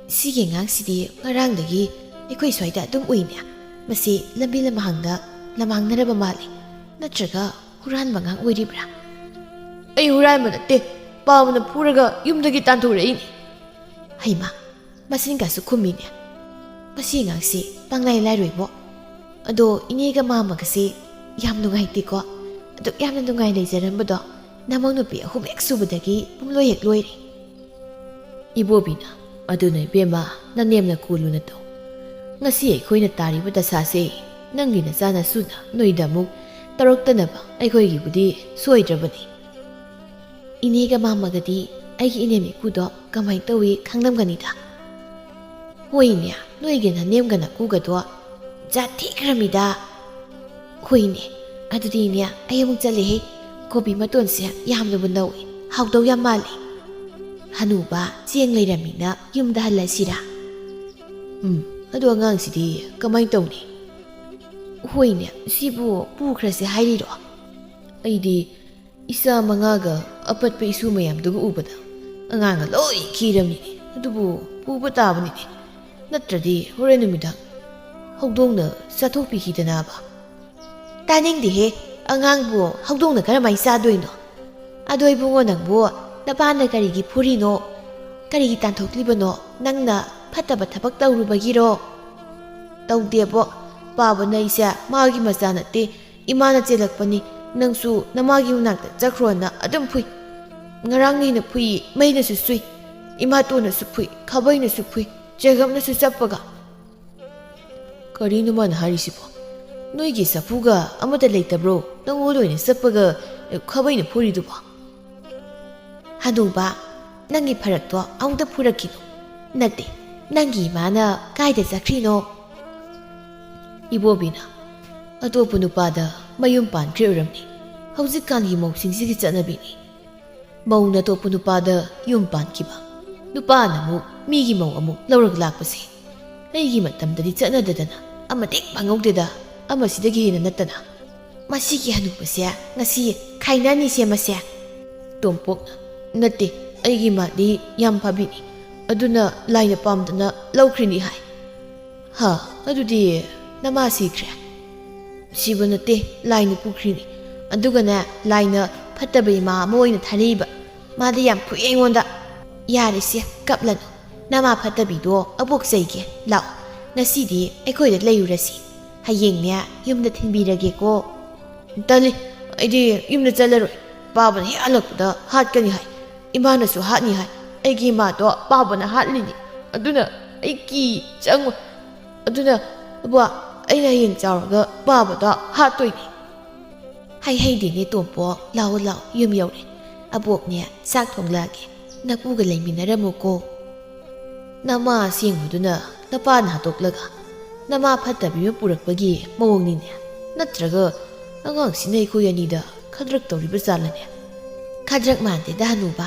ꯁꯤꯒꯤ ꯑꯉꯥꯡꯁꯤꯗꯤ ꯉꯔꯥꯡꯗꯒꯤ ꯑꯩꯈꯣꯏ ꯁ꯭ꯋꯥꯏꯗ ꯑꯗꯨꯝ ꯎꯏꯅꯦ꯫ ꯃꯁꯤ ꯂꯝꯕꯤ ꯂꯝꯍꯥꯡꯗ ꯂꯝꯃꯥꯡꯅꯔꯕ ꯃꯥꯜꯂꯦ꯫ ꯅꯠꯇ꯭ꯔꯒ ꯍꯨꯔꯥꯟꯕ ꯑꯉꯥꯡ ꯑꯣꯏꯔꯤꯕ꯭ꯔꯥ?" "ꯑꯩ ꯍꯨꯔꯥꯟꯕ ꯅꯠꯇꯦ, ꯄꯥꯕꯅ ꯐꯨꯔꯒ ꯌꯨꯝꯗꯒꯤ ꯇꯥꯟꯊꯣꯔꯛꯏꯅꯦ꯫" ꯍꯩꯃꯥ, ꯃꯆꯤꯟ ꯀꯥꯁꯨ ꯈꯨꯝꯃꯤꯅꯦ꯫ ꯃꯁꯤ ꯑꯉꯥꯡꯁꯤ ꯄꯪꯂꯥꯏ ꯂꯥꯏꯔꯣꯏꯕꯣ꯫ ꯑꯗꯣ ꯏꯅꯦꯒ ꯃꯥꯝꯃꯒꯁꯤ ꯌꯥꯝ ꯅꯨꯡꯉꯥꯏꯇꯦꯀꯣ꯫ ꯑꯗꯨꯛ ꯌꯥꯝꯅ ꯅꯨꯡꯉꯥꯏ ꯂꯩꯖꯔꯝꯕꯗꯣ ꯅꯃꯧ ꯅꯨꯄꯤ ꯑꯍꯨꯝ ꯍꯦꯛ ꯁꯨꯕꯗꯒꯤ ꯄꯨꯝꯂꯣꯏ ꯍꯦꯛ ꯂꯣꯏꯔꯦ꯫ ꯏꯕꯣꯕꯤꯅ, "ꯑꯗꯨꯅ ꯏꯕꯦꯝꯃ, ꯅꯅꯦꯝꯅ ꯀꯣꯜꯂꯨꯅ ꯇꯧ꯫ ꯉꯁꯤ ꯑꯩꯈꯣꯏꯅ ꯇꯥꯔꯤꯕ ꯗꯁꯥꯁꯦ ꯅꯪꯒꯤ ꯅꯆꯥꯅꯁꯨꯅ ꯅꯣꯏꯗ ꯑꯃꯨꯛ ꯇꯧꯔꯛꯇꯅꯕ ꯑꯩꯈꯣꯏꯒꯤꯕꯨꯗꯤ ꯁꯣꯏꯗ꯭ꯔꯕꯅꯤ꯫" "ꯏꯅꯦꯒ ꯃꯥꯝꯃꯒꯗꯤ ꯑꯩꯒꯤ ꯏꯅꯦꯝ ꯏꯀꯨꯗꯣ ꯀꯃꯥꯏꯅ ꯇꯧꯏ ꯈꯪꯂꯝꯒꯅꯤꯗ꯫" "ꯍꯣꯏꯅꯦ, ꯅꯣꯏꯒꯤ ꯅꯅꯦꯝꯒ ꯅꯀꯨꯒꯗꯣ ꯖꯥꯠ ꯊꯤꯈ꯭ꯔꯃꯤꯗ꯫" "ꯍꯣꯏꯅꯦ, ꯑꯗꯨꯗꯤꯅꯦ ꯑꯩ ꯑꯃꯨꯛ ꯆꯠꯂꯦꯍꯦ꯫ ꯀꯣꯕꯤ ꯃꯇꯣꯟꯁꯦ ꯌꯥꯝꯅꯕꯨ ꯅꯧꯏ, ꯍꯥꯎꯗꯧ ꯌꯥꯝ ꯃꯥꯜꯂꯤ꯫ ꯍꯅꯨꯕ ꯆꯦꯡ ꯂꯩꯔꯝꯃꯤꯅ ꯌꯨꯝꯗ ꯍꯜꯂꯁꯤꯔꯥ?" "ꯎꯝ, ꯑꯗꯣ ꯑꯉꯥꯡꯁꯤꯗꯤ ꯀꯃꯥꯏꯅ ꯇꯧꯅꯤ?" "ꯍꯣꯏꯅꯦ, ꯁꯤꯕꯨ ꯄꯨꯈ꯭ꯔꯁꯦ ꯍꯥꯏꯔꯤꯔꯣ?" "ꯑꯩꯗꯤ ꯏꯆꯥ ꯃꯉꯥꯒ ꯑꯄꯠꯄ ꯏꯁꯨ ꯃꯌꯥꯝꯗꯨꯒ ꯎꯕꯗ ꯑꯉꯥꯡꯒ ꯂꯣꯏ ꯈꯤꯔꯝꯅꯤꯅꯦ꯫ ꯑꯗꯨꯕꯨ ꯄꯨꯕ ꯇꯥꯕꯅꯤꯅꯦ꯫ ꯅꯠꯇ꯭ꯔꯗꯤ ꯍꯣꯔꯦꯟ ꯅꯨꯃꯤꯗꯥꯡ ꯍꯧꯗꯣꯡꯅ ꯆꯥꯊꯣꯛꯄꯤꯈꯤꯗꯅꯕ꯫" ꯇꯥꯅꯤꯡꯗꯦꯍꯦ, ꯑꯉꯥꯡꯕꯨ ꯍꯧꯗꯣꯡꯅ ꯀꯔꯝꯍꯥꯏꯅ ꯆꯥꯗꯣꯏꯅꯣ? ꯑꯗꯣ ꯏꯕꯨꯡꯉꯣ, ꯅꯪꯕꯨ ꯅꯄꯥꯅ ꯀꯔꯤꯒꯤ ꯐꯨꯔꯤꯅꯣ? ꯀꯔꯤꯒꯤ ꯇꯥꯟꯊꯣꯛꯂꯤꯕꯅꯣ? ꯅꯪꯅ ꯐꯠꯇꯕ ꯊꯕꯛ ꯇꯧꯔꯨꯕꯒꯤꯔꯣ? ꯇꯧꯗꯦꯕꯣ, ꯄꯥꯕꯅ ꯑꯩꯁꯦ ꯃꯥꯒꯤ ꯃꯆꯥ ꯅꯠꯇꯦ, ꯏꯃꯥꯅ ꯆꯦꯜꯂꯛꯄꯅꯤ꯫ ꯅꯪꯁꯨ ꯅꯃꯥꯒꯤ ꯃꯅꯥꯛꯇ ꯆꯠꯈ꯭ꯔꯣꯅ ꯑꯗꯨꯝ ꯐꯨꯏ꯫ ꯉꯔꯥꯡ ꯅꯤꯅ ꯐꯨꯏ, ꯃꯩꯅꯁꯨ ꯁꯨꯏ, ꯏꯃꯥꯇꯣꯟꯅꯁꯨ ꯐꯨꯏ, ꯈꯥꯕꯩꯅꯁꯨ ꯐꯨꯏ, ꯆꯦꯒꯞꯅꯁꯨ ꯆꯞꯄꯒ꯫ ꯀꯔꯤꯅꯣ ꯃꯥꯅ ꯍꯥꯏꯔꯤꯁꯤꯕꯣ? ꯅꯣꯏꯒꯤ ꯆꯐꯨꯒ ꯑꯃꯠꯇ ꯂꯩꯇꯕ꯭ꯔꯣ? ꯅꯪꯉꯣꯟꯗ ꯑꯣꯏꯅ ꯆꯠꯄꯒ, ꯑꯦ, ꯈꯥꯕꯩꯅ ꯐꯨꯔꯤꯗꯨꯕꯣ? ꯍꯅꯨꯕ, ꯅꯪꯒꯤ ꯐꯔꯛꯇꯣ ꯑꯃꯨꯛꯇ ꯐꯨꯔꯛꯈꯤꯅꯨ꯫ ꯅꯠꯇꯦ, ꯅꯪꯒꯤ ꯏꯃꯥꯅ ꯀꯥꯏꯗ ꯆꯠꯈ꯭ꯔꯤꯅꯣ? ꯏꯕꯣꯕꯤꯅ, ꯑꯇꯣꯞꯄ ꯅꯨꯄꯥꯗ ꯃꯌꯨꯝ ꯄꯥꯟꯈ꯭ꯔꯦ ꯑꯣꯏꯔꯝꯅꯤ꯫ ꯍꯧꯖꯤꯛꯀꯥꯟꯒꯤ ꯃꯧꯁꯤꯡꯁꯤꯒꯤ ꯆꯠꯅꯕꯤꯅꯤ꯫ ꯃꯧꯅ ꯑꯇꯣꯞꯄ ꯅꯨꯄꯥꯗ ꯌꯨꯝ ꯄꯥꯟꯈꯤꯕ, ꯅꯨꯄꯥꯅ ꯑꯃꯨꯛ ꯃꯤꯒꯤ ꯃꯧ ꯑꯃꯨꯛ ꯂꯧꯔꯒ ꯂꯥꯛꯄꯁꯦ ꯑꯩꯒꯤ ꯃꯇꯝꯗꯗꯤ ꯆꯠꯅꯗꯗꯅ ꯑꯃꯗꯤ ꯐꯪꯍꯧꯗꯦꯗ꯫ ꯑꯃꯁꯤꯗꯒꯤ ꯍꯦꯟꯅ ꯅꯠꯇꯅ꯫ ꯃꯁꯤꯒꯤ ꯍꯅꯨꯕꯁꯦ ꯉꯁꯤ ꯈꯥꯏꯅꯅꯤꯁꯦ ꯃꯁꯦ꯫ ꯇꯣꯝꯄꯣꯛꯅ, ꯅꯠꯇꯦ, ꯑꯩꯒꯤ ꯏꯃꯥꯗꯤ ꯌꯥꯝ ꯐꯕꯤꯅꯤ, ꯑꯗꯨꯅ ꯂꯥꯏꯅ ꯄꯥꯝꯗꯅ ꯂꯧꯈ꯭ꯔꯤꯅꯤ ꯍꯥꯏ꯫ ꯍꯥ, ꯑꯗꯨꯗꯤ ꯅꯃꯥ ꯁꯤꯈ꯭ꯔꯦ? ꯁꯤꯕ ꯅꯠꯇꯦ, ꯂꯥꯏꯅ ꯄꯨꯈ꯭ꯔꯤꯅꯤ꯫ ꯑꯗꯨꯒꯅꯦ, ꯂꯥꯏꯅ ꯐꯠꯇꯕ ꯏꯃꯥ ꯑꯃ ꯑꯣꯏꯅ ꯊꯥꯔꯛꯏꯕ꯫ ꯃꯥꯗꯤ ꯌꯥꯝ ꯐꯨꯏ ꯑꯩꯉꯣꯟꯗ꯫ ꯌꯥꯔꯦꯁꯦ, ꯀꯞꯂꯅꯨ꯫ ꯅꯃꯥ ꯐꯠꯇꯕꯤꯗꯣ ꯑꯕꯣꯛ ꯆꯩꯒꯦ꯫ ꯂꯥꯛꯑꯣ, ꯉꯁꯤꯗꯤ ꯑꯩꯈꯣꯏꯗ ꯂꯩꯔꯨꯔꯁꯤ꯫ ꯍꯌꯦꯡꯅꯦ ꯌꯨꯝꯗ ꯊꯤꯟꯕꯤꯔꯒꯦꯀꯣ꯫ ꯇꯜꯂꯤ, ꯑꯩꯗꯤ ꯌꯨꯝꯗ ꯆꯠꯂꯔꯣꯏ꯫ ꯄꯥꯕꯅ ꯍꯦꯛ ꯍꯜꯂꯛꯄꯗ ꯍꯥꯠꯀꯅꯤ ꯍꯥꯏ꯫ ꯏꯃꯥꯅꯁꯨ ꯍꯥꯠꯅꯤ ꯍꯥꯏ꯫ ꯑꯩꯒꯤ ꯏꯃꯥꯗꯣ ꯄꯥꯕꯅ ꯍꯥꯠꯂꯤꯅꯤ꯫ ꯑꯗꯨꯅ ꯑꯩ ꯀꯤ ꯆꯪꯉꯣꯏ꯫ ꯑꯗꯨꯅ, ꯕꯕꯥ, ꯑꯩꯅ ꯍꯌꯦꯡ ꯆꯥꯎꯔꯒ ꯄꯥꯕꯗꯣ ꯍꯥꯠꯇꯣꯏꯅꯤ꯫ ꯍꯩ ꯍꯩꯗꯤꯅꯦ ꯇꯣꯝꯄꯣ, ꯂꯥꯛꯑꯣ ꯂꯥꯛꯑꯣ, ꯌꯨꯝ ꯌꯧꯔꯦ꯫ ꯑꯕꯣꯛꯅꯦ ꯆꯥꯛ ꯊꯣꯡꯂꯛꯑꯒꯦ, ꯅꯄꯨꯒ ꯂꯩꯃꯤꯟꯅꯔꯝꯃꯨꯀꯣ꯫ ꯅꯃꯥ ꯑꯁꯦꯡꯕꯗꯨꯅ ꯅꯄꯥꯅ ꯍꯥꯠꯇꯣꯛꯂꯒ ꯅꯃꯥ ꯐꯠꯇꯕꯤ ꯑꯃ ꯄꯨꯔꯛꯄꯒꯤ ꯃꯑꯣꯡꯅꯤꯅꯦ꯫ ꯅꯠꯇ꯭ꯔꯒ ꯑꯉꯥꯡꯁꯤꯅ ꯑꯩꯈꯣꯏ ꯑꯅꯤꯗ ꯈꯗ꯭ꯔꯛ ꯇꯧꯔꯤꯕ ꯖꯥꯠꯂꯅꯦ? ꯈꯗ꯭ꯔꯛ ꯃꯥꯟꯗꯦꯗ ꯍꯅꯨꯕ,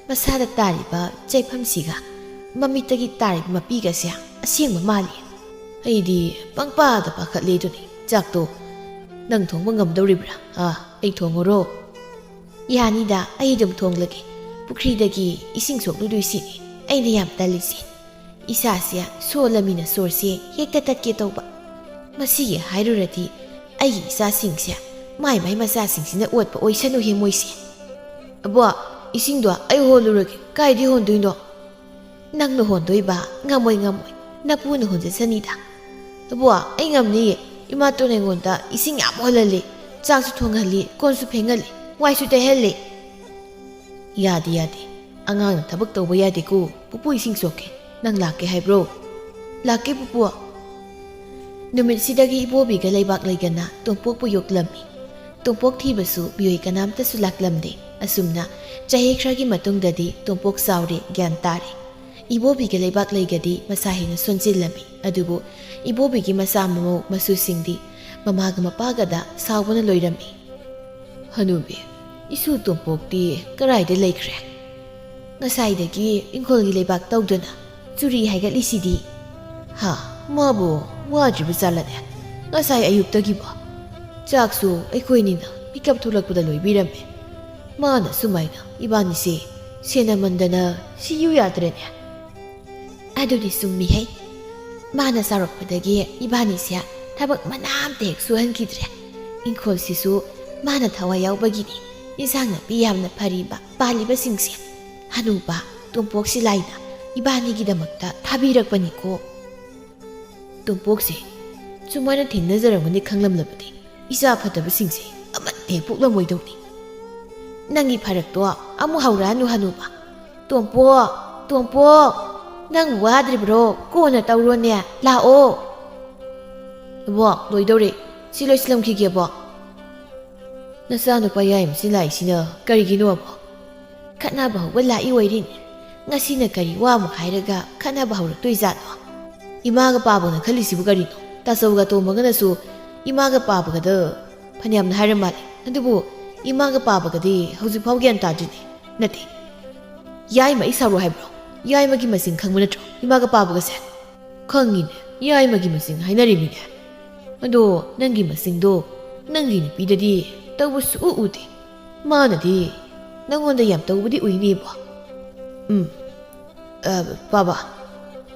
ꯃꯁꯥꯗ ꯇꯥꯔꯤꯕ ꯆꯩꯐꯝꯁꯤꯒ ꯃꯃꯤꯠꯇꯒꯤ ꯇꯥꯔꯤꯕ ꯃꯄꯤꯒꯁꯦ ꯑꯁꯦꯡꯕ ꯃꯥꯜꯂꯤ꯫ ꯑꯩꯗꯤ ꯄꯪꯄꯥꯗ ꯄꯥꯈꯠꯂꯦ ꯑꯗꯨꯅꯤ꯫ ꯆꯥꯛꯇꯣ ꯅꯪ ꯊꯣꯡꯕ ꯉꯝꯗꯧꯔꯤꯕ꯭ꯔꯥ? ꯑꯥ, ꯑꯩ ꯊꯣꯡꯉꯨꯔꯣ? ꯌꯥꯅꯤꯗ, ꯑꯩ ꯑꯗꯨꯝ ꯊꯣꯡꯂꯒꯦ꯫ ꯄꯨꯈ꯭ꯔꯤꯗꯒꯤ ꯏꯁꯤꯡ ꯁꯣꯛꯂꯨꯗꯣꯏꯁꯤꯅꯤ ꯑꯩꯅ ꯌꯥꯝ ꯇꯜꯂꯤꯁꯦ꯫ ꯏꯁꯥꯁꯦ ꯁꯣꯜꯂꯃꯤꯅ ꯁꯣꯔꯁꯦ ꯍꯦꯛꯇ ꯇꯠꯀꯦ ꯇꯧꯕ꯫ ꯃꯁꯤꯒꯤ ꯍꯥꯏꯔꯨꯔꯗꯤ ꯑꯩꯒꯤ ꯏꯆꯥꯁꯤꯡꯁꯦ ꯃꯥꯏ ꯃꯥꯏ ꯃꯆꯥꯁꯤꯡꯁꯤꯅ ꯑꯣꯠꯄ ꯑꯣꯏꯁꯅꯨꯍꯦ ꯃꯣꯏꯁꯦ꯫ ꯑꯕꯣ, ꯏꯁꯤꯡꯗꯣ ꯑꯩ ꯍꯣꯜꯂꯨꯔꯒꯦ꯫ ꯀꯥꯏꯗꯤ ꯍꯣꯟꯗꯣꯏꯅꯣ? ꯅꯪꯅ ꯍꯣꯟꯗꯣꯏꯕ? ꯉꯝꯃꯣꯏ, ꯉꯝꯃꯣꯏ꯫ ꯅꯄꯨꯅ ꯍꯣꯟꯖꯁꯅꯤꯗ꯫ ꯑꯕꯣ, ꯑꯩ ꯉꯝꯅꯤꯌꯦ꯫ ꯏꯃꯥꯇꯣꯟ ꯑꯩꯉꯣꯟꯗ ꯏꯁꯤꯡ ꯌꯥꯝ ꯍꯣꯜꯍꯜꯂꯤ, ꯆꯥꯛꯁꯨ ꯊꯣꯡꯍꯜꯂꯤ, ꯀꯣꯟꯁꯨ ꯐꯦꯡꯍꯜꯂꯤ, ꯋꯥꯏꯁꯨ ꯇꯩꯍꯜꯂꯤ꯫ ꯌꯥꯗꯦ, ꯌꯥꯗꯦ꯫ ꯑꯉꯥꯡꯅ ꯊꯕꯛ ꯇꯧꯕ ꯌꯥꯗꯦꯀꯣ꯫ ꯄꯨꯄꯨ, ꯏꯁꯤꯡ ꯁꯣꯛꯀꯦ꯫ ꯅꯪ ꯂꯥꯛꯀꯦ ꯍꯥꯏꯕ꯭ꯔꯣ? ꯂꯥꯛꯀꯦ, ꯄꯨꯄꯨ꯫ ꯅꯨꯃꯤꯠꯁꯤꯗꯒꯤ ꯏꯕꯣꯕꯤꯒ ꯂꯩꯕꯥꯛ ꯂꯩꯒꯅ ꯇꯣꯝꯄꯣꯛꯄꯨ ꯌꯣꯛꯂꯝꯃꯤ꯫ ꯇꯣꯝꯄꯣꯛ ꯊꯤꯕꯁꯨ ꯃꯤꯑꯣꯏ ꯀꯅꯥꯝꯇꯁꯨ ꯂꯥꯛꯂꯝꯗꯦ꯫ ꯑꯁꯨꯝꯅ ꯆꯍꯤ ꯈꯔꯒꯤ ꯃꯇꯨꯡꯗꯗꯤ ꯇꯣꯝꯄꯣꯛ ꯆꯥꯎꯔꯦ, ꯒ꯭ꯌꯥꯟ ꯇꯥꯔꯦ꯫ ꯏꯕꯣꯕꯤꯒ ꯂꯩꯕꯥꯛ ꯂꯩꯒꯗꯤ ꯃꯁꯥ ꯍꯦꯟꯅ ꯁꯣꯟꯖꯤꯜꯂꯝꯃꯤ꯫ ꯑꯗꯨꯕꯨ ꯏꯕꯣꯕꯤꯒꯤ ꯃꯆꯥ ꯃꯃꯧ ꯃꯁꯨꯁꯤꯡꯗꯤ ꯃꯃꯥꯒ ꯃꯄꯥꯒꯗ ꯁꯥꯎꯕꯅ ꯂꯣꯏꯔꯝꯃꯤ꯫ "ꯍꯅꯨꯕꯤ, ꯏꯁꯨ ꯇꯣꯝꯄꯣꯛꯇꯤ ꯀꯔꯥꯏꯗ ꯂꯩꯈ꯭ꯔꯦ? ꯉꯁꯥꯏꯗꯒꯤ ꯏꯪꯈꯣꯜꯒꯤ ꯂꯩꯕꯥꯛ ꯇꯧꯗꯅ ꯆꯨꯔꯤ ꯍꯥꯏꯒꯠꯂꯤꯁꯤꯗꯤ?" "ꯍꯥ, ꯃꯥꯕꯨ ꯋꯥꯗ꯭ꯔꯤꯕ ꯖꯥꯠꯂꯅꯦ ꯉꯁꯥꯏ ꯑꯌꯨꯛꯇꯒꯤꯕꯣ? ꯆꯥꯛꯁꯨ ꯑꯩꯈꯣꯏꯅꯤꯅ ꯃꯤꯀꯞ ꯊꯣꯛꯂꯛꯄꯗ ꯂꯣꯏꯕꯤꯔꯝꯃꯦ꯫ ꯃꯥꯅ ꯁꯨꯃꯥꯏꯅ ꯏꯕꯥꯅꯤꯁꯦ ꯁꯦꯟꯅꯃꯟꯗꯅ ꯁꯤꯌꯨ ꯌꯥꯗ꯭ꯔꯦꯅꯦ꯫" "ꯑꯗꯨꯗꯤ ꯆꯨꯝꯃꯤꯍꯩ꯫ ꯃꯥꯅ ꯆꯥꯎꯔꯛꯄꯗꯒꯤ ꯏꯕꯥꯅꯤꯁꯦ ꯊꯕꯛ ꯃꯅꯥ ꯑꯝꯇ ꯍꯦꯛ ꯁꯨꯍꯟꯈꯤꯗ꯭ꯔꯦ꯫ ꯏꯪꯈꯣꯜꯁꯤꯁꯨ ꯃꯥꯅ ꯊꯋꯥꯏ ꯌꯥꯎꯕꯒꯤꯅꯤ ꯏꯟꯁꯥꯡ ꯅꯥꯄꯤ ꯌꯥꯝꯅ ꯐꯔꯤꯕ ꯄꯥꯜꯂꯤꯕꯁꯤꯡꯁꯦ꯫ ꯍꯅꯨꯕ ꯇꯣꯝꯄꯣꯛ ꯁꯤꯂꯥꯏꯅ ꯏꯕꯥꯅꯤꯒꯤꯗꯃꯛꯇ ꯊꯥꯕꯤꯔꯛꯄꯅꯤꯀꯣ꯫" "ꯇꯣꯝꯄꯣꯛꯁꯦ ꯁꯨꯃꯥꯏꯅ ꯊꯦꯡꯅꯖꯔꯝꯒꯅꯤ ꯈꯪꯂꯝꯂꯕꯗꯤ ꯏꯆꯥ ꯐꯠꯇꯕꯁꯤꯡꯁꯦ ꯑꯃꯠꯇ ꯍꯦꯛ ꯄꯣꯛꯂꯝꯃꯣꯏꯗꯧꯅꯤ꯫" "ꯅꯪꯒꯤ ꯐꯔꯛꯇꯣ ꯑꯃꯨꯛ ꯍꯧꯔꯛꯑꯅꯨ ꯍꯅꯨꯕ꯫ ꯇꯣꯝꯄꯣꯛ, ꯇꯣꯝꯄꯣꯛ, ꯅꯪ ꯋꯥꯗ꯭ꯔꯤꯕ꯭ꯔꯣ? ꯀꯣꯟꯅ ꯇꯧꯔꯣꯅꯦ, ꯂꯥꯛꯑꯣ꯫" "ꯑꯕꯣꯛ, ꯂꯣꯏꯗꯧꯔꯦ꯫ ꯁꯤ ꯂꯣꯏꯁꯤꯜꯂꯝꯈꯤꯒꯦ, ꯑꯕꯣꯛ꯫" "ꯅꯆꯥꯅꯨꯄꯥ ꯌꯥꯏꯃꯁꯤ ꯂꯥꯛꯏꯁꯤꯅ ꯀꯔꯤꯒꯤꯅꯣ, ꯑꯕꯣꯛ?" "ꯈꯠꯅꯕ ꯍꯧꯕ ꯂꯥꯛꯏ ꯑꯣꯏꯔꯤꯅꯤ꯫ ꯉꯁꯤꯅ ꯀꯔꯤ ꯋꯥ ꯑꯃꯨꯛ ꯍꯥꯏꯔꯒ ꯈꯠꯅꯕ ꯍꯧꯔꯛꯇꯣꯏꯖꯥꯠꯅꯣ? ꯏꯃꯥꯒ ꯄꯥꯕꯅ ꯈꯜꯂꯤꯁꯤꯕꯨ ꯀꯔꯤꯅꯣ? ꯇꯥꯆꯧꯒ ꯇꯣꯝꯕꯒꯅꯁꯨ ꯏꯃꯥꯒ ꯄꯥꯕꯒꯗ ꯐꯅꯌꯥꯝꯅ ꯍꯥꯏꯔ ꯃꯥꯜꯂꯦ꯫ ꯑꯗꯨꯕꯨ ꯏꯃꯥꯒ ꯄꯥꯕꯒꯗꯤ ꯍꯧꯖꯤꯛꯐꯥꯎ ꯒ꯭ꯌꯥꯟ ꯇꯥꯗ꯭ꯔꯤꯅꯦ꯫" "ꯅꯠꯇꯦ, ꯌꯥꯏꯃ ꯑꯩ ꯁꯥꯎꯔꯣ ꯍꯥꯏꯕ꯭ꯔꯣ? ꯌꯥꯏꯃꯒꯤ ꯃꯁꯤꯡ ꯈꯪꯕ ꯅꯠꯇ꯭ꯔꯣ ꯏꯃꯥꯒ ꯄꯥꯕꯒꯁꯦ?" "ꯈꯪꯉꯤꯅꯦ, ꯌꯥꯏꯃꯒꯤ ꯃꯁꯤꯡ ꯍꯥꯏꯅꯔꯤꯃꯤꯅꯦ꯫ ꯑꯗꯣ ꯅꯪꯒꯤ ꯃꯁꯤꯡꯗꯣ ꯅꯪꯒꯤ ꯅꯨꯄꯤꯗꯗꯤ ꯇꯧꯕ ꯁꯨꯛꯎ ꯎꯗꯦ꯫ ꯃꯥꯅꯗꯤ ꯅꯪꯉꯣꯟꯗ ꯌꯥꯝ ꯇꯧꯕꯗꯤ ꯎꯏꯅꯦꯕꯣ꯫" "ꯎꯝ, ꯑ, ꯄꯥꯕ,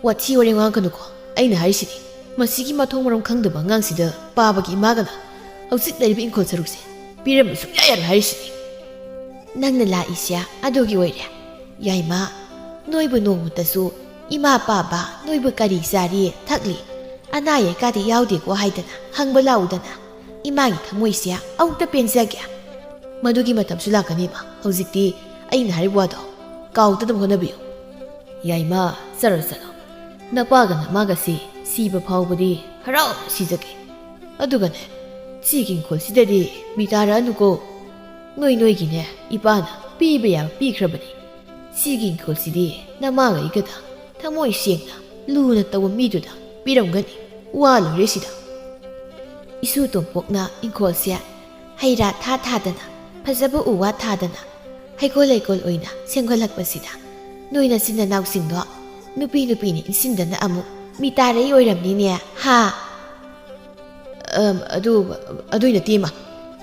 ꯋꯥꯊꯤ ꯋꯥꯔꯦꯝ ꯉꯥꯡꯒꯅꯨꯀꯣ꯫ ꯑꯩꯅ ꯍꯥꯏꯔꯤꯁꯤꯗꯤ, ꯃꯁꯤꯒꯤ ꯃꯊꯣꯡ ꯃꯔꯝ ꯈꯪꯗꯕ ꯑꯉꯥꯡꯁꯤꯗ ꯄꯥꯕꯒꯤ ꯏꯃꯥꯒꯅ ꯍꯧꯖꯤꯛ ꯂꯩꯔꯤꯕ ꯏꯪꯈꯣꯜ ꯁꯔꯨꯛꯁꯦ ꯄꯤꯔꯝꯕ ꯁꯨꯡꯌꯥ ꯌꯥꯔꯣꯏ ꯍꯥꯏꯔꯤꯁꯤꯅꯤ꯫ ꯅꯪꯅ ꯂꯥꯛꯏꯁꯦ ꯑꯗꯨꯒꯤ ꯑꯣꯏꯔꯦ꯫ ꯌꯥꯏꯃ, ꯅꯣꯏꯕꯨ ꯅꯣꯡꯃꯇꯁꯨ ꯏꯃꯥ ꯄꯥꯕ, ꯅꯣꯏꯕꯨ ꯀꯔꯤ ꯆꯥꯔꯤ, ꯊꯛꯂꯤ, ꯑꯅꯥ ꯑꯌꯦꯛꯀꯗꯤ ꯌꯥꯎꯗꯦꯀꯣ ꯍꯥꯏꯗꯅ ꯍꯪꯕ ꯂꯥꯛꯎꯗꯅ꯫ ꯏꯃꯥꯒꯤ ꯊꯃꯣꯏꯁꯦ ꯑꯃꯨꯛꯇ ꯄꯦꯟꯖꯒꯦ꯫ ꯃꯗꯨꯒꯤ ꯃꯇꯝꯁꯨ ꯂꯥꯛꯀꯅꯤꯃ꯫ ꯍꯧꯖꯤꯛꯇꯤ ꯑꯩꯅ ꯍꯥꯏꯔꯤꯕ ꯋꯥꯗꯣ ꯀꯥꯎꯗꯅꯕ ꯍꯣꯠꯅꯕꯤꯌꯨ꯫ ꯌꯥꯏꯃ, ꯆꯠꯂꯣ ꯆꯠꯂꯣ꯫ ꯅꯄꯥꯒ ꯅꯃꯥꯒꯁꯤ ꯁꯤꯕ ꯐꯥꯎꯕꯗꯤ ꯍꯔꯥꯎ ꯁꯤꯖꯒꯦ꯫ ꯑꯗꯨꯒꯅꯦ, ꯁꯤꯒꯤ ꯏꯪꯈꯣꯜꯁꯤꯗꯗꯤ ꯃꯤ ꯇꯥꯔꯛꯑꯅꯨꯀꯣ꯫ ꯅꯣꯏ ꯅꯣꯏꯒꯤꯅꯦ ꯏꯄꯥꯅ ꯄꯤꯕ ꯌꯥꯕ ꯄꯤꯈ꯭ꯔꯕꯅꯤ꯫ ꯁꯤꯒꯤ ꯏꯪꯈꯣꯜꯁꯤꯗꯤ ꯅꯃꯥꯒ ꯑꯩꯒꯗ ꯊꯃꯣꯏ ꯁꯦꯡꯅ ꯂꯨꯅ ꯇꯧꯕ ꯃꯤꯗꯨꯗ ꯄꯤꯔꯝꯒꯅꯤ꯫ ꯋꯥ ꯂꯣꯏꯔꯦ ꯁꯤꯗ꯫ ꯏꯁꯨ ꯇꯣꯝꯄꯣꯛꯅ ꯏꯪꯈꯣꯜꯁꯦ ꯍꯩ ꯔꯥ ꯊꯥ ꯊꯥꯗꯅ, ꯐꯖꯕ ꯎ ꯋꯥ ꯊꯥꯗꯅ, ꯍꯩꯀꯣꯜ ꯂꯩꯀꯣꯜ ꯑꯣꯏꯅ ꯁꯦꯝꯒꯠꯂꯛꯄꯁꯤꯗ ꯅꯣꯏ ꯅꯆꯤꯟ ꯅꯅꯥꯎꯁꯤꯡꯗꯣ ꯅꯨꯄꯤ ꯅꯨꯄꯤꯅ ꯏꯟꯁꯤꯟꯗꯅ ꯑꯃꯨꯛ ꯃꯤ ꯇꯥꯔꯛꯏ ꯑꯣꯏꯔꯝꯅꯤꯅꯦ, ꯍꯥ? ꯑꯝ, ꯑꯗꯨ, ꯑꯗꯨꯏ ꯅꯠꯇꯦ, ꯏꯃꯥ꯫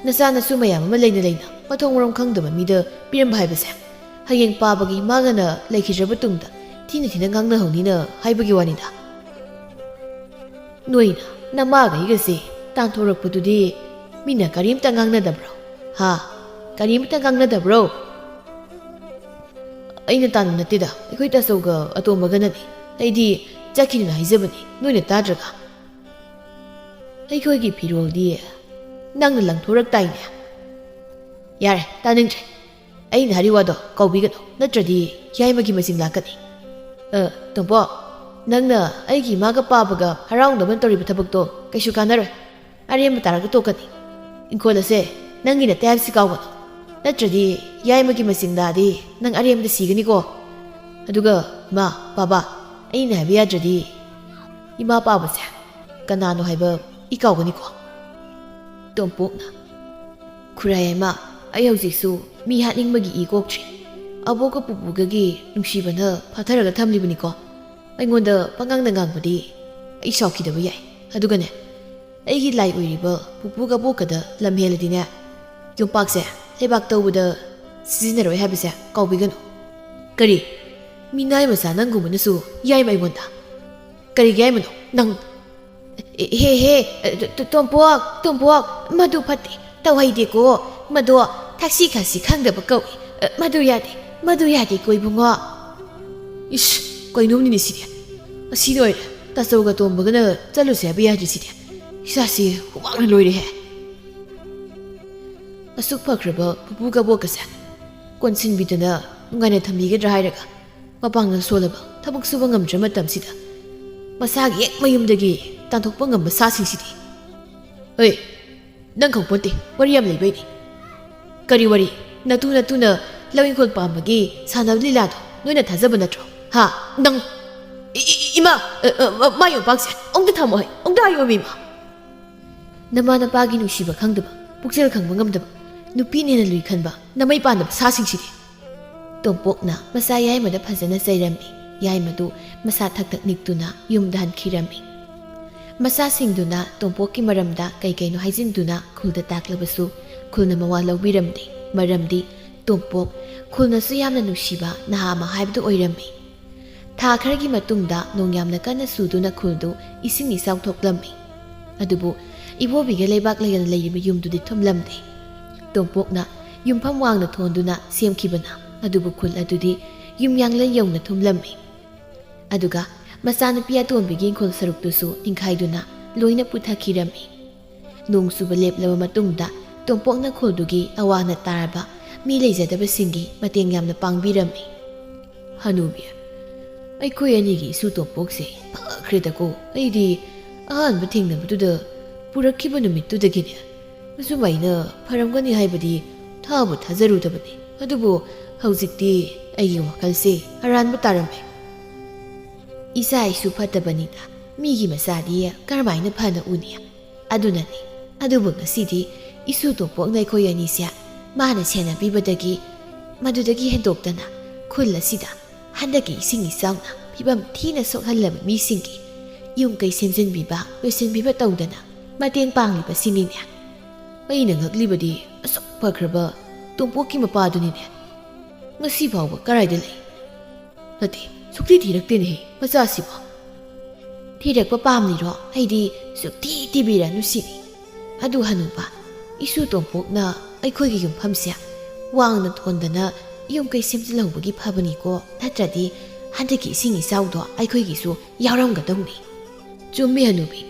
ꯅꯆꯥ ꯅꯁꯨ ꯃꯌꯥꯝ ꯑꯃ ꯂꯩꯅ ꯂꯩꯅ ꯃꯊꯣꯡ ꯃꯔꯝ ꯈꯪꯗꯕ ꯃꯤꯗ ꯄꯤꯔꯝꯕ ꯍꯥꯏꯕꯁꯦ ꯍꯌꯦꯡ ꯄꯥꯕꯒꯤ ꯃꯥꯡꯉꯅ ꯂꯩꯈꯤꯗ꯭ꯔꯕ ꯇꯨꯡꯗ ꯊꯤꯅ ꯊꯤꯅ ꯉꯥꯡꯅꯍꯧꯅꯤꯅ ꯍꯥꯏꯕꯒꯤ ꯋꯥꯅꯤꯗ꯫ ꯅꯣꯏꯅ ꯅꯃꯥꯒꯩꯒꯁꯦ ꯇꯥꯟꯊꯣꯔꯛꯄꯗꯨꯗꯤ ꯃꯤꯅ ꯀꯔꯤꯝꯇ ꯉꯥꯡꯅꯗꯕ꯭ꯔꯣ? ꯍꯥ? ꯀꯔꯤꯝꯇ ꯉꯥꯡꯅꯗꯕ꯭ꯔꯣ? ꯑꯩꯅ ꯇꯥꯟꯕ ꯅꯠꯇꯦꯗ, ꯑꯩꯈꯣꯏ ꯇꯥꯆꯧꯒ ꯑꯇꯣꯝꯕꯒꯅꯅꯤ꯫ ꯑꯩꯗꯤ ꯆꯠꯈꯤꯅꯨꯅ ꯍꯥꯏꯖꯕꯅꯤ, ꯅꯣꯏꯅ ꯇꯥꯗ꯭ꯔꯒ꯫ ꯑꯩꯈꯣꯏꯒꯤ ꯐꯤꯔꯣꯜꯗꯤ ꯅꯪꯅ ꯂꯪꯊꯣꯔꯛꯇꯥꯏꯅꯦ꯫ ꯌꯥꯔꯦ, ꯇꯥꯅꯤꯡꯗ꯭ꯔꯦ꯫ ꯑꯩꯅ ꯍꯥꯏꯔꯤ ꯋꯥꯗꯣ ꯀꯥꯎꯕꯤꯒꯅꯨ, ꯅꯠꯇ꯭ꯔꯗꯤ ꯌꯥꯏꯃꯒꯤ ꯃꯁꯤꯡ ꯂꯥꯛꯀꯅꯤ꯫ ꯑ, ꯇꯣꯝꯄꯣ, ꯅꯪꯅ ꯑꯩꯒꯤ ꯏꯃꯥꯒ ꯄꯥꯕꯒ ꯍꯔꯥꯎꯅꯕ ꯇꯧꯔꯤꯕ ꯊꯕꯛꯇꯣ ꯀꯩꯁꯨ ꯀꯥꯟꯅꯔꯣꯏ꯫ ꯑꯔꯦꯝꯕ ꯇꯥꯔꯒ ꯇꯣꯛꯀꯅꯤ꯫ ꯏꯪꯈꯣꯜ ꯑꯁꯦ ꯅꯪꯒꯤ ꯅꯠꯇꯦ ꯍꯥꯏꯕꯁꯤ ꯀꯥꯎꯒꯅꯨ, ꯅꯠꯇ꯭ꯔꯗꯤ ꯌꯥꯏꯃꯒꯤ ꯃꯁꯤꯡ ꯂꯥꯛꯑꯗꯤ ꯅꯪ ꯑꯔꯦꯝꯕꯗ ꯁꯤꯒꯅꯤꯀꯣ꯫ ꯑꯗꯨꯒ ꯏꯃꯥ, ꯄꯥꯕ, ꯑꯩꯅ ꯍꯥꯏꯕ ꯌꯥꯗ꯭ꯔꯗꯤ ꯏꯃꯥ ꯄꯥꯕꯁꯦ ꯀꯅꯥꯅꯣ ꯍꯥꯏꯕ ꯏ ꯀꯥꯎꯒꯅꯤꯀꯣ꯫ ꯇꯣꯝꯄꯣꯛꯅ, ꯈꯨꯔꯥꯏ ꯏꯃꯥ, ꯑꯩ ꯍꯧꯖꯤꯛꯁꯨ ꯃꯤ ꯍꯥꯠꯅꯤꯡꯕꯒꯤ ꯏ ꯀꯣꯛꯇ꯭ꯔꯤ꯫ ꯑꯕꯣꯛꯀ ꯄꯨꯄꯨꯒꯒꯤ ꯅꯨꯡꯁꯤꯕꯅ ꯐꯥꯊꯔꯒ ꯊꯝꯂꯤꯕꯅꯤꯀꯣ꯫ ꯑꯩꯉꯣꯟꯗ ꯄꯉꯥꯡꯗ ꯉꯥꯡꯕꯗꯤ ꯑꯩ ꯁꯥꯎꯈꯤꯗꯕ ꯌꯥꯏ꯫ ꯑꯗꯨꯒꯅꯦ, ꯑꯩꯒꯤ ꯂꯥꯏ ꯑꯣꯏꯔꯤꯕ ꯄꯨꯄꯨꯒ ꯑꯕꯣꯛꯀꯗ ꯂꯝ ꯍꯦꯜꯂꯗꯤꯅꯦ, ꯌꯣꯝꯄꯥꯛꯁꯦ ꯂꯩꯕꯥꯛ ꯇꯧꯕꯗ ꯁꯤꯖꯤꯟꯅꯔꯣꯏ ꯍꯥꯏꯕꯁꯦ ꯀꯥꯎꯕꯤꯒꯅꯨ꯫ ꯀꯔꯤ? ꯃꯤꯅꯥꯏ ꯃꯆꯥ ꯅꯪꯒꯨꯝꯕꯅꯁꯨ ꯌꯥꯏꯃ ꯑꯩꯉꯣꯟꯗ? ꯀꯔꯤꯒꯤ ꯌꯥꯏꯃꯅꯣ ꯅꯪ? ꯑꯦ, ꯍꯦ, ꯍꯦ, ꯑ, ꯇꯣ-, ꯇꯣ-, ꯇꯣꯝꯄꯣꯛ, ꯇꯣꯝꯄꯣꯛ, ꯃꯗꯨ ꯐꯠꯇꯦ, ꯇꯧꯍꯩꯗꯦꯀꯣ꯫ ꯃꯗꯣ ꯊꯛꯁꯤ ꯈꯥꯁꯤ ꯈꯪꯗꯕ ꯀꯧꯏ꯫ ꯑ, ꯃꯗꯨ ꯌꯥꯗꯦ, ꯃꯗꯨ ꯌꯥꯗꯦꯀꯣ ꯏꯕꯨꯡꯉꯣ꯫ ꯏꯁ, ꯀꯩꯅꯣꯝꯅꯤꯅꯦ ꯁꯤꯗꯤ꯫ ꯑꯁꯤ ꯂꯣꯏꯔꯦ, ꯇꯥꯆꯧꯒ ꯇꯣꯝꯕꯒꯅ ꯆꯠꯂꯨꯁꯦ ꯍꯥꯏꯕ ꯌꯥꯗ꯭ꯔꯤꯁꯤꯗꯤ꯫ ꯏꯁꯥꯁꯤ ꯍꯨꯃꯥꯡꯅ ꯂꯣꯏꯔꯦꯍꯦ꯫ ꯑꯁꯨꯛ ꯐꯈ꯭ꯔꯕ ꯄꯨꯄꯨ ꯀꯕꯣꯛꯀꯁꯦ ꯀꯣꯟꯁꯤꯟꯕꯤꯗꯅ ꯅꯨꯡꯉꯥꯏꯅ ꯊꯝꯕꯤꯒꯗ꯭ꯔꯥ ꯍꯥꯏꯔꯒ, ꯃꯄꯥꯡꯒꯜ ꯁꯣꯜꯂꯕ, ꯊꯕꯛ ꯁꯨꯕ ꯉꯝꯗ꯭ꯔ ꯃꯇꯝꯁꯤꯗ ꯃꯁꯥꯒꯤ ꯍꯦꯛ ꯃꯌꯨꯝꯗꯒꯤ ꯇꯥꯟꯊꯣꯛꯄ ꯉꯝꯕ ꯁꯥꯁꯤꯡꯁꯤꯗꯤ꯫ ꯍꯣꯏ, ꯅꯪ ꯈꯪꯄꯣꯟꯇꯦ, ꯋꯥꯔꯤ ꯌꯥꯝ ꯂꯩꯕꯩꯅꯤ꯫ ꯀꯔꯤ ꯋꯥꯔꯤ? ꯅꯇꯨ ꯅꯇꯨꯅ ꯂꯧ ꯏꯪꯈꯣꯜ ꯄꯥꯝꯕꯒꯤ ꯁꯥꯟꯅꯕ ꯂꯤꯂꯥꯗꯣ ꯅꯣꯏꯅ ꯊꯥꯖꯕ ꯅꯠꯇ꯭ꯔꯣ? ꯍꯥ? ꯅꯪ, ꯏ-, ꯏ-, ꯏꯃꯥ, ꯑ, ꯑ, ꯃꯥ ꯌꯣꯝꯄꯥꯛꯁꯦ ꯑꯃꯨꯛꯇ ꯊꯝꯃꯣ ꯍꯥꯏ, ꯑꯃꯨꯛꯇ ꯍꯥꯏꯌꯣ ꯏꯃꯥ꯫ ꯅꯃꯥ ꯅꯄꯥꯒꯤ ꯅꯨꯡꯁꯤꯕ ꯈꯪꯗꯕ, ꯄꯨꯛꯆꯦꯜ ꯈꯪꯕ ꯉꯝꯗꯕ ꯅꯨꯄꯤꯅꯦꯅ ꯂꯨꯏ ꯈꯟꯕ ꯅꯃꯩ ꯄꯥꯟꯗꯕ ꯁꯥꯁꯤꯡꯁꯤꯗꯤ꯫ ꯇꯣꯝꯄꯣꯛꯅ ꯃꯆꯥ ꯌꯥꯏꯃꯗ ꯐꯖꯅ ꯆꯩꯔꯝꯃꯤ꯫ ꯌꯥꯏꯃꯗꯨ ꯃꯁꯥ ꯊꯛ ꯊꯛ ꯅꯤꯛꯇꯨꯅ ꯌꯨꯝꯗ ꯍꯟꯈꯤꯔꯝꯃꯤ꯫ ꯃꯆꯥꯁꯤꯡꯗꯨꯅ ꯇꯣꯝꯄꯣꯛꯀꯤ ꯃꯔꯝꯗ ꯀꯩ ꯀꯩꯅꯣ ꯍꯥꯏꯖꯤꯟꯗꯨꯅ ꯈꯨꯜꯗ ꯇꯥꯛꯂꯕꯁꯨ ꯈꯨꯜꯅ ꯃꯋꯥ ꯂꯧꯕꯤꯔꯝꯗꯦ꯫ ꯃꯔꯝꯗꯤ ꯇꯣꯝꯄꯣꯛ ꯈꯨꯜꯅꯁꯨ ꯌꯥꯝꯅ ꯅꯨꯡꯁꯤꯕ ꯅꯍꯥ ꯑꯃ ꯍꯥꯏꯕꯗꯨ ꯑꯣꯏꯔꯝꯃꯤ꯫ ꯊꯥ ꯈꯔꯒꯤ ꯃꯇꯨꯡꯗ ꯅꯣꯡ ꯌꯥꯝꯅ ꯀꯟꯅ ꯆꯨꯗꯨꯅ ꯈꯨꯜꯗꯨ ꯏꯁꯤꯡ ꯏꯆꯥꯎ ꯊꯣꯛꯂꯝꯃꯤ꯫ ꯑꯗꯨꯕꯨ ꯏꯕꯣꯕꯤꯒ ꯂꯩꯕꯥꯛ ꯂꯩꯒꯅ ꯂꯩꯔꯤꯕ ꯌꯨꯝꯗꯨꯗꯤ ꯊꯨꯝꯂꯝꯗꯦ꯫ ꯇꯣꯝꯄꯣꯛꯅ ꯌꯨꯝꯐꯝ ꯋꯥꯡꯅ ꯊꯣꯟꯗꯨꯅ ꯁꯦꯝꯈꯤꯕꯅ ꯑꯗꯨꯕꯨ ꯈꯨꯜ ꯑꯗꯨꯗꯤ ꯌꯨꯝꯌꯥꯡꯂꯦꯟ ꯌꯧꯅ ꯊꯨꯝꯂꯝꯃꯤ꯫ ꯑꯗꯨꯒ ꯃꯆꯥꯅꯨꯄꯤ ꯑꯇꯣꯝꯕꯤꯒꯤ ꯏꯪꯈꯣꯜ ꯁꯔꯨꯛꯇꯨꯁꯨ ꯅꯤꯡꯈꯥꯏꯗꯨꯅ ꯂꯣꯏꯅ ꯄꯨꯊꯈꯤꯔꯝꯃꯤ꯫ ꯅꯣꯡ ꯆꯨꯕ ꯂꯦꯞꯂꯕ ꯃꯇꯨꯡꯗ ꯇꯣꯝꯄꯣꯛꯅ ꯈꯨꯜꯗꯨꯒꯤ ꯑꯋꯥ ꯑꯅꯥ ꯇꯥꯔꯕ ꯃꯤ ꯂꯩꯖꯗꯕꯁꯤꯡꯒꯤ ꯃꯇꯦꯡ ꯌꯥꯝꯅ ꯄꯥꯡꯕꯤꯔꯝꯃꯤ꯫ "ꯍꯅꯨꯕꯤ, ꯑꯩꯈꯣꯏ ꯑꯅꯤꯒꯤ ꯏꯁꯨ ꯇꯣꯝꯄꯣꯛꯁꯦ ꯐꯈ꯭ꯔꯦꯗꯀꯣ꯫ ꯑꯩꯗꯤ ꯑꯍꯥꯟꯕ ꯊꯦꯡꯅꯕꯗꯨꯗ ꯄꯨꯔꯛꯈꯤꯕ ꯅꯨꯃꯤꯠꯇꯨꯗꯒꯤꯅꯦ ꯑꯁꯨꯃꯥꯏꯅ ꯐꯔꯝꯒꯅꯤ ꯍꯥꯏꯕꯗꯤ ꯊꯥꯕꯨ ꯊꯥꯖꯔꯨꯗꯕꯅꯤ꯫ ꯑꯗꯨꯕꯨ ꯍꯧꯖꯤꯛꯇꯤ ꯑꯩꯒꯤ ꯋꯥꯈꯜꯁꯦ ꯑꯔꯥꯟꯕ ꯇꯥꯔꯝꯃꯦ꯫ ꯏꯆꯥ ꯏꯁꯨ ꯐꯠꯇꯕꯅꯤꯅ ꯃꯤꯒꯤ ꯃꯆꯥꯗꯤ ꯀꯔꯝꯍꯥꯏꯅ ꯐꯅ ꯎꯅꯤ? ꯑꯗꯨꯅꯅꯤ꯫ ꯑꯗꯨꯕꯨ ꯉꯁꯤꯗꯤ ꯏꯁꯨ ꯇꯣꯝꯄꯣꯛꯅ ꯑꯩꯈꯣꯏ ꯑꯅꯤꯁꯦ ꯃꯥꯅ ꯁꯦꯟꯅꯕꯤꯕꯗꯒꯤ ꯃꯗꯨꯗꯒꯤ ꯍꯦꯟꯗꯣꯛꯇꯅ ꯈꯨꯜ ꯑꯁꯤꯗ ꯍꯟꯗꯛꯀꯤ ꯏꯁꯤꯡ ꯏꯆꯥꯎꯅ ꯐꯤꯕꯝ ꯊꯤꯅ ꯁꯣꯛꯍꯜꯂꯕ ꯃꯤꯁꯤꯡꯒꯤ ꯌꯨꯝ ꯀꯩ ꯁꯦꯝꯖꯤꯟꯕꯤꯕ, ꯂꯣꯏꯁꯤꯟꯕꯤꯕ ꯇꯧꯗꯅ ꯃꯇꯦꯡ ꯄꯥꯡꯂꯤꯕꯁꯤꯅꯤꯅꯦ꯫ ꯑꯩꯅ ꯉꯛꯂꯤꯕꯗꯤ ꯑꯁꯨꯛ ꯐꯈ꯭ꯔꯕ ꯇꯣꯝꯄꯣꯛꯀꯤ ꯃꯄꯥꯗꯨꯅꯤꯅꯦ꯫ ꯉꯁꯤ ꯐꯥꯎꯕ ꯀꯔꯥꯏꯗ ꯂꯩ? ꯅꯠꯇꯦ, ꯁꯨꯛꯊꯤ ꯊꯤꯔꯛꯇꯦꯅꯦꯍꯦ ꯃꯆꯥꯁꯤꯕꯣ꯫ ꯊꯤꯔꯛꯄ ꯄꯥꯝꯂꯤꯔꯣ? ꯑꯩꯗꯤ ꯁꯨꯛꯊꯤ ꯊꯤꯕꯤꯔꯅꯨ ꯁꯤꯅꯤ꯫ ꯑꯗꯨ ꯍꯅꯨꯕ, ꯏꯁꯨ ꯇꯣꯝꯄꯣꯛꯅ ꯑꯩꯈꯣꯏꯒꯤ ꯌꯨꯝꯐꯝꯁꯦ ꯋꯥꯡꯅ ꯊꯣꯟꯗꯅ ꯌꯨꯝ ꯀꯩ ꯁꯦꯝꯖꯤꯜꯍꯧꯕꯒꯤ ꯐꯕꯅꯤꯀꯣ, ꯅꯠꯇ꯭ꯔꯗꯤ ꯍꯟꯗꯛꯀꯤ ꯏꯁꯤꯡ ꯏꯆꯥꯎꯗꯣ ꯑꯩꯈꯣꯏꯒꯤꯁꯨ ꯌꯥꯎꯔꯝꯒꯗꯧꯅꯤ꯫ ꯆꯨꯝꯃꯤ ꯍꯅꯨꯕꯤ,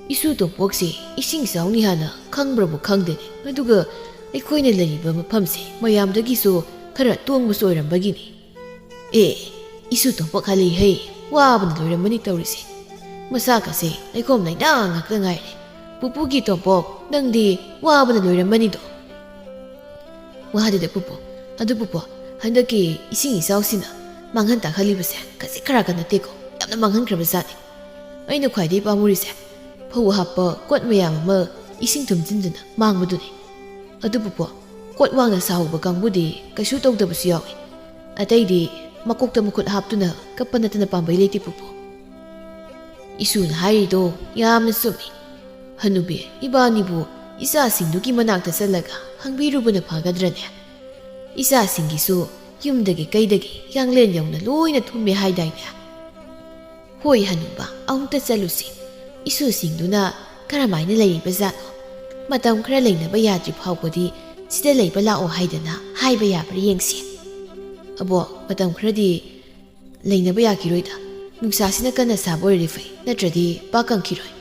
ꯏꯁꯨ ꯇꯣꯝꯄꯣꯛꯁꯦ ꯏꯁꯤꯡ ꯏꯆꯥꯎꯅꯤ ꯍꯥꯟꯅ ꯈꯪꯕ꯭ꯔꯕꯨ ꯈꯪꯗꯦꯅꯦ꯫ ꯑꯗꯨꯒ ꯑꯩꯈꯣꯏꯅ ꯂꯩꯔꯤꯕ ꯃꯐꯝꯁꯦ ꯃꯌꯥꯝꯗꯒꯤꯁꯨ ꯈꯔ ꯇꯣꯡꯕꯁꯨ ꯑꯣꯏꯔꯝꯕꯒꯤꯅꯤ꯫ ꯑꯦ, ꯏꯁꯨ ꯇꯣꯝꯄꯣꯛ ꯍꯜꯂꯤ ꯍꯩ, ꯋꯥꯕꯅ ꯂꯣꯏꯔꯝꯃꯅꯤ ꯇꯧꯔꯤꯁꯦ꯫ ꯃꯁꯥꯒꯁꯦ ꯂꯩꯈꯣꯝ ꯂꯩꯅꯥ ꯉꯥꯛꯇ ꯉꯥꯏꯔꯦ꯫ ꯄꯨꯄꯨꯒꯤ ꯇꯣꯝꯄꯣꯛ, ꯅꯪꯗꯤ ꯋꯥꯕꯅ ꯂꯣꯏꯔꯝꯃꯅꯤꯗꯣ꯫ ꯋꯥꯗꯦꯗ ꯄꯨꯄꯨ꯫ ꯑꯗꯨ ꯄꯨꯄꯨ, ꯍꯟꯗꯛꯀꯤ ꯏꯁꯤꯡ ꯏꯆꯥꯎꯁꯤꯅ ꯃꯥꯡꯍꯟ ꯇꯥꯛꯍꯜꯂꯤꯕꯁꯦ ꯈꯖꯤꯛ ꯈꯔꯥꯛꯀ ꯅꯠꯇꯦꯀꯣ, ꯌꯥꯝꯅ ꯃꯥꯡꯍꯟꯈ꯭ꯔꯕ ꯖꯥꯠꯅꯤ꯫ ꯑꯩꯅ ꯈ꯭ꯋꯥꯏꯗꯒꯤ ꯄꯥꯝꯃꯨꯔꯤꯁꯦ, ꯐꯧ ꯍꯥꯞꯄ ꯀꯣꯠ ꯃꯌꯥꯝ ꯑꯃ ꯏꯁꯤꯡ ꯊꯨꯝꯖꯤꯟꯗꯨꯅ ꯃꯥꯡꯕꯗꯨꯅꯤ꯫ ꯑꯗꯨ ꯄꯨꯄꯨ, ꯀꯣꯠ ꯋꯥꯡꯅ ꯁꯥꯍꯧꯕ ꯀꯥꯡꯕꯨꯗꯤ ꯀꯩꯁꯨ ꯇꯧꯗꯕꯁꯨ ꯌꯥꯎꯏ꯫ ꯑꯇꯩꯗꯤ ꯃꯀꯣꯛꯇ ꯃꯈꯨꯠ ꯍꯥꯞꯇꯨꯅ ꯀꯞꯄ ꯅꯠꯇꯅ ꯄꯥꯝꯕꯩ ꯂꯩꯇꯦ ꯄꯨꯄꯨ꯫ ꯏꯁꯨꯅ ꯍꯥꯏꯔꯤꯗꯣ ꯌꯥꯝꯅ ꯆꯨꯝꯃꯤ꯫ ꯍꯅꯨꯕꯤ, ꯏꯕꯥꯅꯤꯕꯨ ꯏꯆꯥꯁꯤꯡꯗꯨꯒꯤ ꯃꯅꯥꯛꯇ ꯆꯠꯂꯒ ꯍꯪꯕꯤꯔꯨꯕꯅ ꯐꯒꯗ꯭ꯔꯅꯦ? ꯏꯆꯥꯁꯤꯡꯒꯤꯁꯨ ꯌꯨꯝꯗꯒꯤ ꯀꯩꯗꯒꯤ ꯌꯥꯡꯂꯦꯟ ꯌꯧꯅ ꯂꯣꯏꯅ ꯊꯨꯝꯃꯦ ꯍꯥꯏꯗꯥꯏꯅꯦ? ꯍꯣꯏ ꯍꯅꯨꯕ, ꯑꯃꯨꯛꯇ ꯆꯠꯂꯨꯁꯤ꯫ ꯏꯁꯨꯁꯤꯡꯗꯨꯅ ꯀꯔꯝꯍꯥꯏꯅ ꯂꯩꯔꯤꯕꯖꯥꯠꯅꯣ? ꯃꯇꯝ ꯈꯔ ꯂꯩꯅꯕ ꯌꯥꯗ꯭ꯔꯤ ꯐꯥꯎꯕꯗꯤ ꯁꯤꯗ ꯂꯩꯕ ꯂꯥꯛꯑꯣ ꯍꯥꯏꯗꯅ ꯍꯥꯏꯕ ꯌꯥꯕ꯭ꯔꯥ ꯌꯦꯡꯁꯤ꯫ ꯑꯕꯣ, ꯃꯇꯝ ꯈꯔꯗꯤ ꯂꯩꯅꯕ ꯌꯥꯈꯤꯔꯣꯏꯗ꯫ ꯅꯨꯡꯁꯥꯁꯤꯅ ꯀꯟꯅ ꯁꯥꯕ ꯑꯣꯏꯔꯗꯤ ꯐꯩ, ꯅꯠꯇ꯭ꯔꯗꯤ ꯄꯥꯛ ꯀꯪꯈꯤꯔꯣꯏ꯫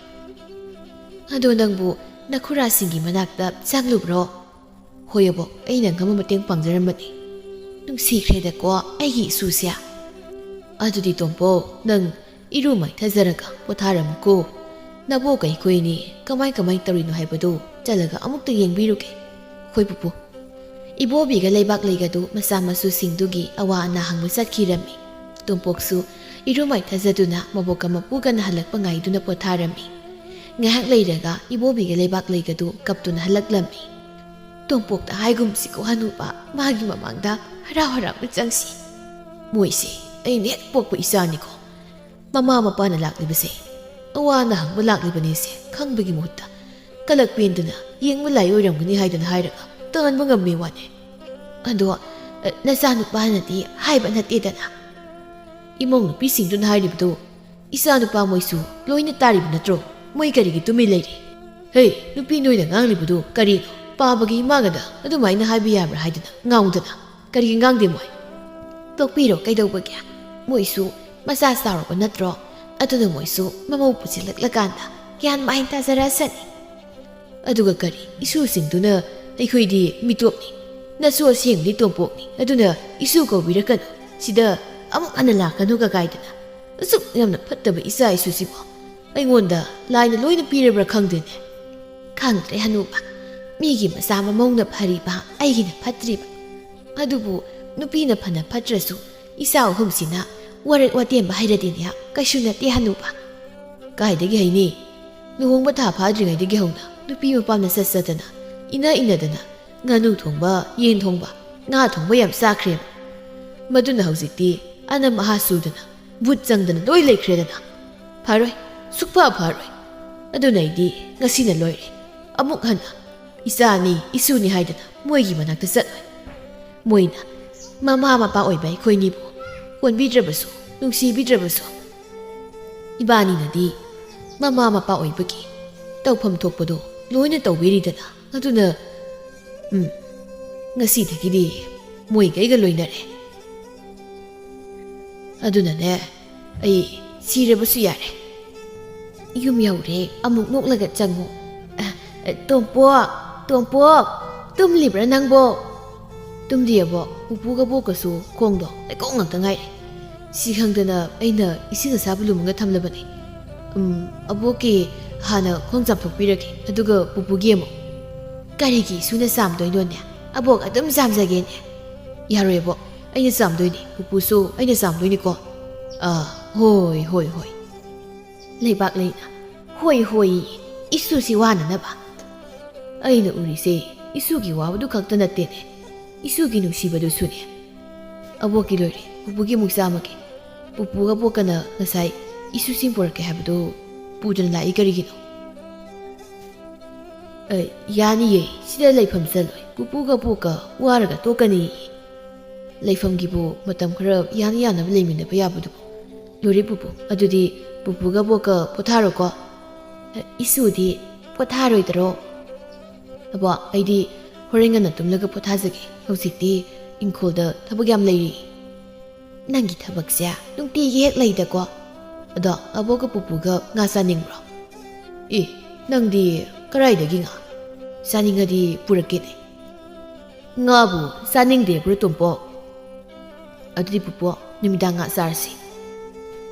ꯑꯗꯣ ꯅꯪꯕꯨ ꯅꯈꯨꯔꯥꯁꯤꯡꯒꯤ ꯃꯅꯥꯛꯇ ꯆꯪꯂꯨꯕ꯭ꯔꯣ? ꯍꯣꯏ ꯑꯕꯣꯛ, ꯑꯩꯅ ꯉꯝꯕ ꯃꯇꯦꯡ ꯄꯥꯡꯖꯔꯝꯕꯅꯤ꯫ ꯅꯨꯡꯁꯤꯈ꯭ꯔꯦꯗꯀꯣ ꯑꯩꯒꯤ ꯏꯁꯨꯁꯦ꯫ ꯑꯗꯨꯗꯤ ꯇꯣꯝꯄꯣ, ꯅꯪ ꯏꯔꯨ ꯃꯥꯏꯊꯖꯔꯒ ꯄꯣꯊꯥꯔꯝꯃꯨꯀꯣ꯫ ꯅꯕꯣꯛꯀ ꯑꯩꯈꯣꯏꯅꯤ ꯀꯃꯥꯏ ꯀꯃꯥꯏ ꯇꯧꯔꯤꯅꯣ ꯍꯥꯏꯕꯗꯨ ꯆꯠꯂꯒ ꯑꯃꯨꯛꯇ ꯌꯦꯡꯕꯤꯔꯨꯒꯦ꯫ ꯍꯣꯏ ꯄꯨꯄꯨ꯫ ꯏꯕꯣꯕꯤꯒ ꯂꯩꯕꯥꯛ ꯂꯩꯒꯗꯨ ꯃꯆꯥ ꯃꯁꯨꯁꯤꯡꯗꯨꯒꯤ ꯑꯋꯥ ꯑꯅꯥ ꯍꯪꯕ ꯆꯠꯈꯤꯔꯝꯃꯤ꯫ ꯇꯣꯝꯄꯣꯛꯁꯨ ꯏꯔꯨ ꯃꯥꯏꯊꯖꯗꯨꯅ ꯃꯕꯣꯛꯀ ꯃꯄꯨꯒꯅ ꯍꯜꯂꯛꯄ ꯉꯥꯏꯗꯨꯅ ꯄꯣꯊꯥꯔꯝꯃꯤ꯫ ꯉꯥꯏꯍꯥꯛ ꯂꯩꯔꯒ ꯏꯕꯣꯕꯤꯒ ꯂꯩꯕꯥꯛ ꯂꯩꯒꯗꯨ ꯀꯞꯇꯨꯅ ꯍꯜꯂꯛꯂꯝꯃꯤ꯫ ꯇꯣꯝꯄꯣꯛꯇ ꯍꯥꯏꯒꯨꯝꯁꯤꯀꯣ ꯍꯅꯨꯕ, ꯃꯥꯒꯤ ꯃꯃꯥꯡꯗ ꯍꯔꯥꯎ ꯍꯔꯥꯎꯅ ꯆꯪꯁꯤ꯫ ꯃꯣꯏꯁꯦ ꯑꯩꯅ ꯍꯦꯛ ꯄꯣꯛꯄ ꯏꯆꯥꯅꯤꯀꯣ꯫ ꯃꯃꯥ ꯃꯄꯥꯅ ꯂꯥꯛꯂꯤꯕꯁꯦ ꯑꯋꯥ ꯑꯅꯥ ꯍꯪꯕ ꯂꯥꯛꯂꯤꯕꯅꯦꯁꯦ ꯈꯪꯕꯒꯤ ꯃꯍꯨꯠꯇ ꯀꯂꯛ ꯄꯦꯟꯗꯨꯅ ꯌꯦꯡꯕ ꯂꯥꯏ ꯑꯣꯏꯔꯝꯒꯅꯤ ꯍꯥꯏꯗꯅ ꯍꯥꯏꯔꯒ ꯇꯥꯟꯕ ꯉꯝꯃꯤ ꯋꯥꯅꯦ꯫ ꯑꯗꯣ, ꯑ, ꯅꯆꯥꯅꯨꯄꯥꯅꯗꯤ ꯍꯥꯏꯕ ꯅꯠꯇꯦꯗꯅ꯫ ꯏꯃꯧ ꯅꯨꯄꯤꯁꯤꯡꯗꯨꯅ ꯍꯥꯏꯔꯤꯕꯗꯨ "ꯏꯆꯥ ꯅꯨꯄꯥ ꯃꯣꯏꯁꯨ ꯂꯣꯏꯅ ꯇꯥꯔꯤꯕ ꯅꯠꯇ꯭ꯔꯣ? ꯃꯣꯏ ꯀꯔꯤꯒꯤ ꯇꯨꯃꯤꯟ ꯂꯩꯔꯤ?" "ꯍꯦ, ꯅꯨꯄꯤ ꯅꯣꯏꯅ ꯉꯥꯡꯂꯤꯕꯗꯨ ꯀꯔꯤꯅꯣ? ꯄꯥꯕꯒꯤ ꯏꯃꯥꯒꯗ ꯑꯗꯨꯃꯥꯏꯅ ꯍꯥꯏꯕ ꯌꯥꯕ꯭ꯔꯥ ꯍꯥꯏꯗꯅ ꯉꯥꯡꯗꯅ꯫ ꯀꯔꯤꯒꯤ ꯉꯥꯡꯗꯦ ꯃꯣꯏ?" "ꯇꯣꯛꯄꯤꯔꯣ, ꯀꯩꯗꯧꯕꯒꯦ? ꯃꯣꯏꯁꯨ ꯃꯆꯥ ꯆꯥꯎꯔꯕ ꯅꯠꯇ꯭ꯔꯣ? ꯑꯗꯨꯅ ꯃꯣꯏꯁꯨ ꯃꯃꯧ ꯄꯨꯁꯤꯜꯂꯛꯂꯀꯥꯟꯗ ꯒ꯭ꯌꯥꯟ ꯃꯥꯏꯟ ꯇꯥꯖꯔꯛꯑꯁꯅꯤ꯫ ꯑꯗꯨꯒ ꯀꯔꯤ, ꯏꯁꯨꯁꯤꯡꯗꯨꯅ ꯑꯩꯈꯣꯏꯗꯤ ꯃꯤꯇꯣꯞꯅꯤ, ꯅꯁꯨ ꯑꯁꯦꯡꯕꯗꯤ ꯇꯣꯝꯄꯣꯛꯅꯤ, ꯑꯗꯨꯅ ꯏꯁꯨ ꯀꯧꯕꯤꯔꯛꯀꯅꯨ, ꯁꯤꯗ ꯑꯃꯨꯛ ꯍꯟꯅ ꯂꯥꯛꯀꯅꯨꯒ ꯀꯥꯏꯗꯅ ꯑꯁꯨꯛ ꯌꯥꯝꯅ ꯐꯠꯇꯕ ꯏꯆꯥ ꯏꯁꯨꯁꯤꯕꯨ ꯑꯩꯉꯣꯟꯗ ꯂꯥꯏꯅ ꯂꯣꯏꯅ ꯄꯤꯔꯕ꯭ꯔꯥ ꯈꯪꯗꯦꯅꯦ꯫" "ꯈꯪꯗ꯭ꯔꯦ ꯍꯅꯨꯕ, ꯃꯤꯒꯤ ꯃꯆꯥ ꯃꯃꯧꯅ ꯐꯔꯤꯕ, ꯑꯩꯒꯤꯅ ꯐꯠꯇ꯭ꯔꯤꯕ꯫ ꯑꯗꯨꯕꯨ ꯅꯨꯄꯤꯅ ꯐꯅ ꯐꯠꯇ꯭ꯔꯁꯨ ꯏꯆꯥ ꯑꯍꯨꯝꯁꯤꯅ ꯋꯥꯔꯛ ꯋꯥꯇꯦꯝꯕ ꯍꯩꯔꯗꯤꯅꯦ ꯀꯩꯁꯨ ꯅꯠꯇꯦ ꯍꯅꯨꯕ꯫" "ꯀꯥꯏꯗꯒꯤ ꯍꯩꯅꯤ? ꯂꯨꯍꯣꯡꯕ ꯊꯥ ꯐꯥꯗ꯭ꯔꯤꯉꯩꯗꯒꯤ ꯍꯧꯅ ꯅꯨꯄꯤ ꯃꯄꯥꯝꯅ ꯆꯠ ꯆꯠꯇꯅ, ꯏꯟꯅ ꯏꯟꯅꯗꯅ ꯉꯥꯅꯨ ꯊꯣꯡꯕ, ꯌꯦꯟ ꯊꯣꯡꯕ, ꯉꯥ ꯊꯣꯡꯕ ꯌꯥꯝ ꯆꯥꯈ꯭ꯔꯦꯕ꯫ ꯃꯗꯨꯅ ꯍꯧꯖꯤꯛꯇꯤ ꯑꯅꯝ ꯑꯍꯥ ꯁꯨꯗꯅ, ꯚꯨꯠ ꯆꯪꯗꯅ ꯂꯣꯏ ꯂꯩꯈ꯭ꯔꯦꯗꯅ꯫ ꯐꯔꯣꯏ, ꯁꯨꯛꯐ ꯐꯔꯣꯏ꯫ ꯑꯗꯨꯅ ꯑꯩꯗꯤ ꯉꯁꯤꯅ ꯂꯣꯏꯔꯦ꯫ ꯑꯃꯨꯛ ꯍꯟꯅ ꯏꯆꯥꯅꯤ, ꯏꯁꯨꯅꯤ ꯍꯥꯏꯗꯅ ꯃꯣꯏꯒꯤ ꯃꯅꯥꯛꯇ ꯆꯠꯂꯣꯏ꯫ ꯃꯣꯏꯅ ꯃꯃꯥ ꯃꯄꯥ ꯑꯣꯏꯕ ꯑꯩꯈꯣꯏꯅꯤꯕꯨ ꯀꯣꯟꯕꯤꯗ꯭ꯔꯕꯁꯨ, ꯅꯨꯡꯁꯤꯕꯤꯗ꯭ꯔꯕꯁꯨ, ꯏꯕꯥꯅꯤꯅꯗꯤ ꯃꯃꯥ ꯃꯄꯥ ꯑꯣꯏꯕꯒꯤ ꯇꯧꯐꯝ ꯊꯣꯛꯄꯗꯣ ꯂꯣꯏꯅ ꯇꯧꯕꯤꯔꯤꯗꯅ꯫ ꯑꯗꯨꯅ, ꯎꯝ, ꯉꯁꯤꯗꯒꯤꯗꯤ ꯃꯣꯏꯒꯩꯒ ꯂꯣꯏꯅꯔꯦ꯫ ꯑꯗꯨꯅꯅꯦ, ꯑꯩ ꯁꯤꯔꯕꯁꯨ ꯌꯥꯔꯦ꯫" "ꯌꯨꯝ ꯌꯧꯔꯦ, ꯑꯃꯨꯛ ꯅꯣꯛꯂꯒ ꯆꯪꯉꯨ꯫ ꯑ, ꯑ, ꯇꯣꯝꯄꯣꯛ, ꯇꯣꯝꯄꯣꯛ, ꯇꯨꯝꯂꯤꯕ꯭ꯔꯥ ꯅꯪꯕꯣ?" "ꯇꯨꯝꯗꯤꯌꯦꯕꯣ, ꯄꯨꯄꯨꯒ ꯕꯣꯛꯀꯁꯨ ꯈꯣꯡꯗꯣ ꯂꯩꯀꯣꯡ ꯉꯥꯛꯇ ꯉꯥꯏꯔꯦ꯫ ꯁꯤ ꯈꯪꯗꯅ ꯑꯩꯅ ꯏꯁꯤꯡ ꯑꯁꯥꯕ ꯂꯨꯝꯃꯒ ꯊꯝꯂꯕꯅꯤ꯫ ꯎꯝ, ꯑꯕꯣꯛꯀꯤ ꯍꯥꯟꯅ ꯈꯣꯡ ꯆꯥꯝꯊꯣꯛꯄꯤꯔꯒꯦ, ꯑꯗꯨꯒ ꯄꯨꯄꯨꯒꯤ ꯑꯃꯨꯛ꯫" "ꯀꯔꯤꯒꯤ ꯏꯁꯨꯅ ꯆꯥꯝꯗꯣꯏꯅꯣꯅꯦ? ꯑꯕꯣꯛ ꯑꯗꯨꯝ ꯆꯥꯝꯖꯒꯦꯅꯦ꯫" "ꯌꯥꯔꯣꯏ ꯑꯕꯣꯛ, ꯑꯩꯅ ꯆꯥꯝꯗꯣꯏꯅꯤ, ꯄꯨꯄꯨꯁꯨ ꯑꯩꯅ ꯆꯥꯝꯗꯣꯏꯅꯤꯀꯣ꯫" "ꯑꯥ, ꯍꯣꯏ, ꯍꯣꯏ, ꯍꯣꯏ꯫" ꯂꯩꯕꯥꯛ ꯂꯩꯅ "ꯍꯣꯏ, ꯍꯣꯏ, ꯏꯁꯨꯁꯤ ꯋꯥꯅꯅꯕ꯫" "ꯑꯩꯅ ꯎꯔꯤꯁꯦ ꯏꯁꯨꯒꯤ ꯋꯥꯕꯗꯨ ꯈꯛꯇ ꯅꯠꯇꯦꯅꯦ, ꯏꯁꯨꯒꯤ ꯅꯨꯡꯁꯤꯕꯗꯨꯁꯨꯅꯦ꯫" "ꯑꯕꯣꯛꯀꯤ ꯂꯣꯏꯔꯦ, ꯄꯨꯄꯨꯒꯤ ꯑꯃꯨꯛ ꯆꯥꯝꯃꯒꯦ꯫ ꯄꯨꯄꯨꯒ ꯕꯣꯛꯀꯅ ꯉꯁꯥꯏ ꯏꯁꯨꯁꯤꯡ ꯄꯨꯔꯛꯀꯦ ꯍꯥꯏꯕꯗꯨ ꯄꯨꯗꯅ ꯂꯥꯛꯏ ꯀꯔꯤꯒꯤꯅꯣ?" "ꯑ, ꯌꯥꯅꯤꯌꯦ, ꯁꯤꯗ ꯂꯩꯐꯝ ꯆꯜꯂꯣꯏ꯫ ꯄꯨꯄꯨꯒ ꯕꯣꯛꯀ ꯋꯥꯔꯒ ꯇꯣꯛꯀꯅꯤ꯫" "ꯂꯩꯐꯝꯒꯤꯕꯨ ꯃꯇꯝ ꯈꯔ ꯌꯥꯅ ꯌꯥꯅꯕ ꯂꯩꯃꯤꯟꯅꯕ ꯌꯥꯕꯗꯨꯕꯨ?" ꯂꯣꯏꯔꯦ ꯄꯨꯄꯨ, ꯑꯗꯨꯗꯤ ꯄꯨꯄꯨꯒ ꯕꯣꯛꯀ ꯄꯣꯊꯥꯔꯣꯀꯣ꯫ ꯏꯁꯨꯗꯤ ꯄꯣꯊꯥꯔꯣꯏꯗꯔꯣ? ꯑꯕꯣ, ꯑꯩꯗꯤ ꯍꯣꯔꯦꯟ ꯉꯟꯅ ꯇꯨꯝꯂꯒ ꯄꯣꯊꯥꯖꯒꯦ꯫ ꯍꯧꯖꯤꯛꯇꯤ ꯏꯪꯈꯣꯜꯗ ꯊꯕꯛ ꯌꯥꯝ ꯂꯩꯔꯤ꯫ ꯅꯪꯒꯤ ꯊꯕꯛꯁꯦ ꯅꯨꯡꯇꯤꯒꯤ ꯍꯦꯛ ꯂꯩꯗꯀꯣ꯫ ꯑꯗꯣ ꯑꯕꯣꯛꯀ ꯄꯨꯄꯨꯒ ꯉꯥ ꯆꯥꯅꯤꯡꯕ꯭ꯔꯣ? ꯑꯦ, ꯅꯪꯗꯤ ꯀꯔꯥꯏꯗꯒꯤ ꯉꯥ? ꯆꯥꯅꯤꯡꯉꯗꯤ ꯄꯨꯔꯛꯀꯦꯅꯦ꯫ ꯉꯥꯕꯨ ꯆꯥꯅꯤꯡꯗꯦꯕ꯭ꯔꯣ, ꯇꯣꯝꯄꯣꯛ? ꯑꯗꯨꯗꯤ ꯄꯨꯄꯨ, ꯅꯨꯃꯤꯗꯥꯡ ꯉꯥ ꯆꯥꯔꯁꯤ꯫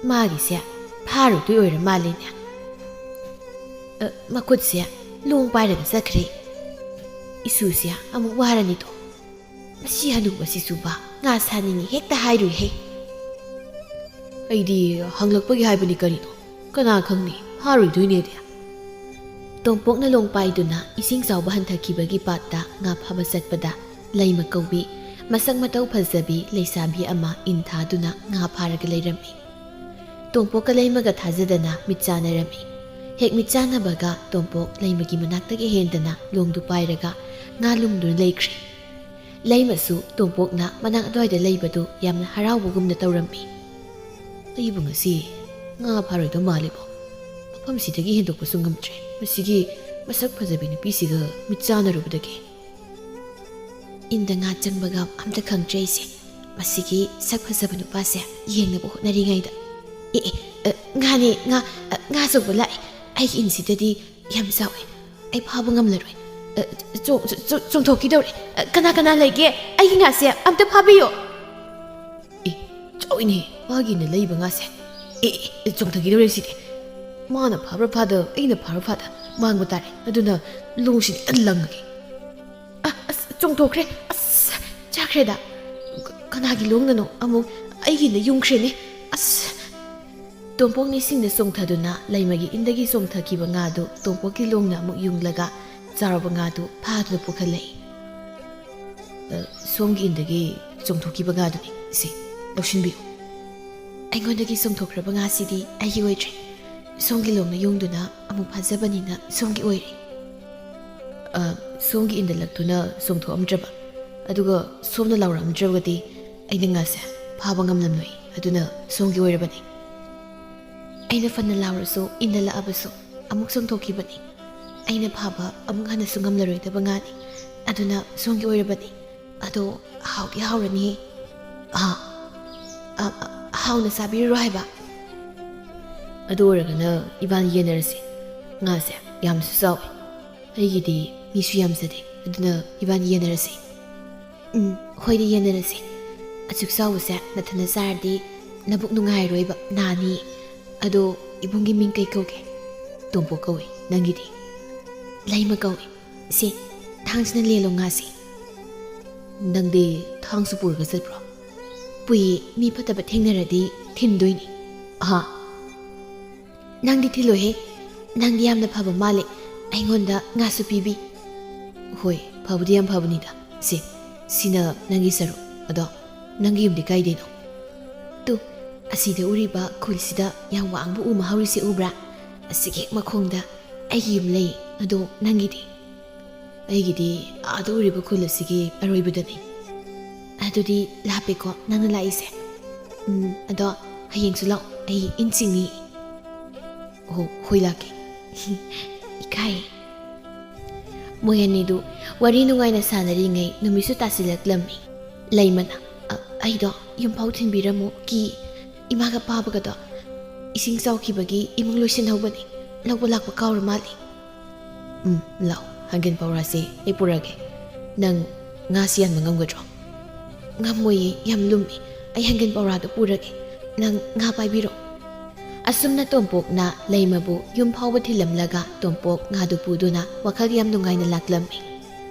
ꯃꯥꯒꯤꯁꯦ ꯐꯥꯔꯨꯗꯣꯏ ꯑꯣꯏꯔ ꯃꯥꯜꯂꯦꯅꯦ꯫ ꯑ, ꯃꯈꯨꯠꯁꯦ ꯂꯣꯡ ꯄꯥꯏꯔꯒ ꯆꯠꯈ꯭ꯔꯦ꯫ ꯏꯁꯨꯁꯦ ꯑꯃꯨꯛ ꯋꯥꯔꯅꯤꯗꯣ꯫ ꯃꯁꯤ ꯍꯅꯨꯕꯁꯤꯁꯨꯕ ꯉꯥ ꯁꯥꯅꯤꯡꯉꯤ ꯍꯦꯛꯇ ꯍꯥꯏꯔꯨꯏꯍꯦ꯫ ꯑꯩꯗꯤ ꯍꯪꯂꯛꯄꯒꯤ ꯍꯥꯏꯕꯅꯤ ꯀꯔꯤꯅꯣ, ꯀꯅꯥ ꯈꯪꯅꯤ ꯐꯥꯔꯣꯏꯗꯣꯏꯅꯦꯗꯤ꯫ ꯇꯣꯝꯄꯣꯛꯅ ꯂꯣꯡ ꯄꯥꯏꯗꯨꯅ ꯏꯁꯤꯡ ꯆꯥꯎꯕ ꯍꯟꯊꯈꯤꯕꯒꯤ ꯄꯥꯠꯇ ꯉꯥ ꯐꯥꯕ ꯆꯠꯄꯗ, ꯂꯩꯃ ꯀꯧꯕꯤ ꯃꯁꯛ ꯃꯇꯧ ꯐꯖꯕꯤ ꯂꯩꯁꯥꯕꯤ ꯑꯃ ꯏꯟ ꯊꯥꯗꯨꯅ ꯉꯥ ꯐꯥꯔꯒ ꯂꯩꯔꯝꯃꯤ꯫ ꯇꯣꯝꯄꯣꯛꯀ ꯂꯩꯃꯒ ꯊꯥꯖꯗꯅ ꯃꯤꯠ ꯆꯥꯟꯅꯔꯝꯃꯤ꯫ ꯍꯦꯛ ꯃꯤꯠ ꯆꯥꯟꯅꯕꯒ ꯇꯣꯝꯄꯣꯛ ꯂꯩꯃꯒꯤ ꯃꯅꯥꯛꯇꯒꯤ ꯍꯦꯟꯗꯅ ꯂꯣꯡꯗꯨ ꯄꯥꯏꯔꯒ ꯉꯥ ꯂꯨꯝꯗꯨꯅ ꯂꯩꯈ꯭ꯔꯦ꯫ ꯂꯩꯃꯁꯨ ꯇꯣꯝꯄꯣꯛꯅ ꯃꯅꯥꯛ ꯑꯗꯨꯋꯥꯏꯗ ꯂꯩꯕꯗꯨ ꯌꯥꯝꯅ ꯍꯔꯥꯎꯕꯒꯨꯝꯅ ꯇꯧꯔꯝꯃꯤ꯫ ꯑꯩꯕꯨ ꯉꯁꯤ ꯉꯥ ꯐꯥꯔꯣꯏꯗꯧ ꯃꯥꯜꯂꯤꯕꯣ? ꯃꯐꯝꯁꯤꯗꯒꯤ ꯍꯦꯟꯗꯣꯛꯄꯁꯨ ꯉꯝꯗ꯭ꯔꯦ꯫ ꯃꯁꯤꯒꯤ ꯃꯁꯛ ꯐꯖꯕꯤ ꯅꯨꯄꯤꯁꯤꯒ ꯃꯤꯠ ꯆꯥꯟꯅꯔꯨꯕꯗꯒꯤ꯫ ꯏꯟꯗ ꯉꯥ ꯆꯪꯕꯒ ꯑꯝꯇ ꯈꯪꯗ꯭ꯔꯦ ꯑꯩꯁꯦ꯫ ꯃꯁꯤꯒꯤ ꯁꯛ ꯐꯖꯕ ꯅꯨꯄꯥꯁꯦ ꯌꯦꯡꯅꯕ ꯍꯣꯠꯅꯔꯤꯉꯩꯗ꯫ ꯑꯦ, ꯑꯦ, ꯑ, ꯉꯥꯅꯦ, ꯉꯥ, ꯑ, ꯉꯥ ꯑꯆꯧꯕ ꯂꯥꯛꯑꯦ꯫ ꯑꯩꯒꯤ ꯏꯟꯁꯤꯗꯗꯤ ꯌꯥꯝ ꯆꯥꯎꯋꯦ꯫ ꯑꯩ ꯐꯥꯕ ꯉꯝꯂꯔꯣꯏ꯫ ꯑ, ꯆꯣ-, ꯆꯣ-, ꯆꯣ-, ꯆꯣꯡꯊꯣꯛꯈꯤꯗꯧꯔꯦ꯫ ꯑ, ꯀꯅꯥ ꯀꯅꯥ ꯂꯩꯒꯦ? ꯑꯩꯒꯤ ꯉꯥꯁꯦ ꯑꯝꯇ ꯐꯥꯕꯤꯌꯣ꯫ ꯑꯦ, ꯆꯥꯎꯏꯅꯦ, ꯃꯥꯒꯤꯅ ꯂꯩꯕ ꯉꯥꯁꯦ꯫ ꯑꯦ, ꯑꯦ, ꯑꯦ, ꯆꯣꯡꯊꯈꯤꯗꯧꯔꯦ ꯁꯤꯗꯤ꯫ ꯃꯥꯅ ꯐꯥꯕ꯭ꯔꯥ ꯐꯥꯗ, ꯑꯩꯅ ꯐꯥꯕ꯭ꯔꯥ ꯐꯥꯗ, ꯃꯥꯡꯕ ꯇꯥꯔꯦ꯫ ꯑꯗꯨꯅ ꯂꯣꯡꯁꯤꯗꯤ ꯀꯟꯅ ꯂꯪꯉꯒꯦ꯫ ꯑ, ꯑꯁ, ꯆꯣꯡꯊꯣꯛꯈ꯭ꯔꯦ꯫ ꯑꯁ, ꯆꯥꯈ꯭ꯔꯦꯗ꯫ ꯀ-, ꯀꯅꯥꯒꯤ ꯂꯣꯡꯅꯅꯣ? ꯑꯃꯨꯛ ꯑꯩꯒꯤꯅ ꯌꯨꯡꯈ꯭ꯔꯦꯅꯦ꯫ ꯑꯁ꯫ ꯇꯣꯝꯄꯣꯛ ꯅꯤꯡꯁꯤꯡꯅ ꯆꯣꯡꯊꯗꯨꯅ ꯂꯩꯃꯒꯤ ꯏꯟꯗꯒꯤ ꯆꯣꯡꯊꯈꯤꯕ ꯉꯥꯗꯨ ꯇꯣꯝꯄꯣꯛꯀꯤ ꯂꯣꯡꯅ ꯑꯃꯨꯛ ꯌꯨꯡꯂꯒ ꯆꯥꯎꯔꯕ ꯉꯥꯗꯨ ꯐꯥꯗꯨꯅ ꯄꯨꯈꯠꯂꯛꯏ꯫ "ꯑ, ꯁꯣꯝꯒꯤ ꯏꯟꯗꯒꯤ ꯆꯣꯡꯊꯣꯛꯈꯤꯕ ꯉꯥꯗꯨꯅꯤ꯫ ꯁꯤ, ꯂꯧꯁꯤꯟꯕꯤꯌꯨ꯫ ꯑꯩꯉꯣꯟꯗꯒꯤ ꯆꯣꯡꯊꯣꯛꯈ꯭ꯔꯕ ꯉꯥꯁꯤꯗꯤ ꯑꯩꯒꯤ ꯑꯣꯏꯗ꯭ꯔꯦ꯫ ꯁꯣꯝꯒꯤ ꯂꯣꯡꯅ ꯌꯣꯡꯗꯨꯅ ꯑꯃꯨꯛ ꯐꯥꯖꯕꯅꯤꯅ ꯁꯣꯝꯒꯤ ꯑꯣꯏꯔꯦ꯫ ꯑ, ꯁꯣꯝꯒꯤ ꯏꯟꯗ ꯂꯛꯇꯨꯅ ꯆꯣꯡꯊꯣꯛꯑꯝꯗ꯭ꯔꯕ, ꯑꯗꯨꯒ ꯁꯣꯝꯅ ꯂꯥꯎꯔꯛꯑꯝꯗ꯭ꯔꯕꯗꯤ ꯑꯩꯅ ꯉꯥꯁꯦ ꯐꯥꯕ ꯉꯝꯂꯝꯂꯣꯏ꯫ ꯑꯗꯨꯅ ꯁꯣꯝꯒꯤ ꯑꯣꯏꯔꯕꯅꯤ"꯫ ꯑꯩꯅ ꯐꯅ ꯂꯥꯎꯔꯁꯨ, ꯏꯟꯗꯂꯛꯑꯕꯁꯨ ꯑꯃꯨꯛ ꯆꯣꯡꯊꯣꯛꯈꯤꯕꯅꯤ꯫ ꯑꯩꯅ ꯐꯥꯕ ꯑꯃꯨꯛ ꯍꯟꯅꯁꯨ ꯉꯝꯂꯔꯣꯏꯗꯕ ꯉꯥꯅꯤ꯫ ꯑꯗꯨꯅ ꯁꯣꯝꯒꯤ ꯑꯣꯏꯔꯕꯅꯤ꯫ ꯑꯗꯣ ꯍꯥꯎꯗꯤ ꯍꯥꯎꯔꯅꯤꯍꯦ꯫ ꯑꯥ, ꯑ, ꯑ, ꯍꯥꯎꯅ ꯆꯥꯕꯤꯔꯨꯔꯣ ꯍꯥꯏꯕ꯫ ꯑꯗꯨ ꯑꯣꯏꯔꯒꯅ ꯏꯕꯥꯅꯤ ꯌꯦꯟꯅꯔꯁꯤ꯫ ꯉꯥꯁꯦ ꯌꯥꯝꯁꯨ ꯆꯥꯎꯋꯤ꯫ ꯑꯩꯒꯤꯗꯤ ꯃꯤꯁꯨ ꯌꯥꯝꯖꯗꯦ, ꯑꯗꯨꯅ ꯏꯕꯥꯅꯤ ꯌꯦꯟꯅꯔꯁꯤ꯫ ꯎꯝ, ꯍꯣꯏꯗꯤ ꯌꯦꯟꯅꯔꯁꯤ꯫ ꯑꯁꯨꯛ ꯆꯥꯎꯕꯁꯦ ꯅꯊꯟꯅ ꯆꯥꯔꯗꯤ ꯅꯕꯨꯛ ꯅꯨꯡꯉꯥꯏꯔꯣꯏꯕ, ꯅꯥꯅꯤ꯫ ꯑꯗꯣ ꯏꯕꯨꯡꯒꯤ ꯃꯤꯡ ꯀꯩ ꯀꯧꯒꯦ? ꯇꯣꯝꯄꯣꯛ ꯀꯧꯏ꯫ ꯅꯪꯒꯤꯗꯤ? ꯂꯩꯃ ꯀꯧꯏ꯫ ꯁꯤ, ꯊꯥꯡꯁꯤꯅ ꯂꯦꯜꯂꯣ ꯉꯥꯁꯤ꯫ ꯅꯪꯗꯤ ꯊꯥꯡꯁꯨ ꯄꯨꯔꯒ ꯆꯠꯄ꯭ꯔꯣ? ꯄꯨꯏꯌꯦ, ꯃꯤ ꯐꯠꯇꯕ ꯊꯦꯡꯅꯔꯗꯤ ꯊꯤꯟꯗꯣꯏꯅꯤ꯫ ꯑꯍꯥ꯫ ꯅꯪꯗꯤ ꯊꯤꯜꯂꯣꯏꯍꯦ꯫ ꯅꯪꯗꯤ ꯌꯥꯝꯅ ꯐꯕ ꯃꯥꯜꯂꯦ꯫ ꯑꯩꯉꯣꯟꯗ ꯉꯥꯁꯨ ꯄꯤꯕꯤ꯫ ꯍꯣꯏ, ꯐꯕꯨꯗꯤ ꯌꯥꯝ ꯐꯕꯅꯤꯗ꯫ ꯁꯤ, ꯁꯤꯅ ꯅꯪꯒꯤ ꯁꯔꯨꯛ꯫ ꯑꯗꯣ ꯅꯪꯒꯤ ꯌꯨꯝꯗꯤ ꯀꯥꯏꯗꯩꯅꯣ? ꯇꯨ, ꯑꯁꯤꯗ ꯎꯔꯤꯕ ꯈꯨꯜꯁꯤꯗ ꯌꯥꯝ ꯋꯥꯡꯕ ꯎ ꯑꯃ ꯍꯧꯔꯤꯁꯦ ꯎꯕ꯭ꯔꯥ? ꯑꯁꯤꯒꯤ ꯍꯦꯛ ꯃꯈꯣꯡꯗ ꯑꯩꯒꯤ ꯌꯨꯝ ꯂꯩ꯫ ꯑꯗꯣ ꯅꯪꯒꯤꯗꯤ? ꯑꯩꯒꯤꯗꯤ ꯑꯥꯗ ꯎꯔꯤꯕ ꯈꯨꯜ ꯑꯁꯤꯒꯤ ꯑꯔꯣꯏꯕꯗꯅꯤ꯫ ꯑꯗꯨꯗꯤ ꯂꯥꯞꯄꯦꯀꯣ ꯅꯪꯅ ꯂꯥꯛꯏꯁꯦ꯫ ꯎꯝ, ꯑꯗꯣ ꯍꯌꯦꯡꯁꯨ ꯂꯥꯛꯑꯣ, ꯑꯩ ꯏꯟ ꯆꯤꯡꯅꯤ꯫ ꯑꯣ, ꯍꯣꯏ, ꯂꯥꯛꯀꯦ꯫ ꯏꯀꯥꯏ꯫ ꯃꯣꯏ ꯑꯅꯤꯗꯨ ꯋꯥꯔꯤ ꯅꯨꯡꯉꯥꯏꯅ ꯁꯥꯟꯅꯔꯤꯉꯩ ꯅꯨꯃꯤꯠꯁꯨ ꯇꯥꯁꯤꯜꯂꯛꯂꯝꯃꯤ꯫ ꯂꯩꯃꯅ, "ꯑ, ꯑꯩꯗꯣ ꯌꯨꯝꯐꯥꯎ ꯊꯤꯟꯕꯤꯔꯝꯃꯨ, ꯀꯤ, ꯏꯃꯥꯒ ꯄꯥꯕꯒꯗꯣ ꯏꯁꯤꯡ ꯆꯥꯎꯈꯤꯕꯒꯤ ꯏꯃꯨꯡ ꯂꯣꯏꯁꯤꯟꯍꯧꯕꯅꯤ, ꯂꯧꯕ ꯂꯥꯛꯄ ꯀꯥꯎꯔ ꯃꯥꯜꯂꯤ꯫" "ꯎꯝ, ꯂꯥꯛꯑꯣ, ꯍꯪꯒꯦꯟ ꯄꯧꯔꯥꯁꯦ ꯑꯩ ꯄꯨꯔꯛꯑꯒꯦ꯫ ꯅꯪ ꯉꯥꯁꯤ ꯌꯥꯟꯕ ꯉꯝꯒꯗ꯭ꯔꯣ?" "ꯉꯝꯃꯣꯏꯌꯦ, ꯌꯥꯝ ꯂꯨꯝꯃꯤ꯫ ꯑꯩ ꯍꯪꯒꯦꯟ ꯄꯧꯔꯥꯗꯣ ꯄꯨꯔꯒꯦ, ꯅꯪ ꯉꯥ ꯄꯥꯏꯕꯤꯔꯣ꯫" ꯑꯁꯨꯝꯅ ꯇꯣꯝꯄꯣꯛꯅ ꯂꯩꯃꯕꯨ ꯌꯨꯝ ꯐꯥꯎꯕ ꯊꯤꯜꯂꯝꯂꯒ ꯇꯣꯝꯄꯣꯛ ꯉꯥꯗꯨ ꯄꯨꯗꯨꯅ ꯋꯥꯈꯜ ꯌꯥꯝ ꯅꯨꯡꯉꯥꯏꯅ ꯂꯥꯛꯂꯝꯃꯤ꯫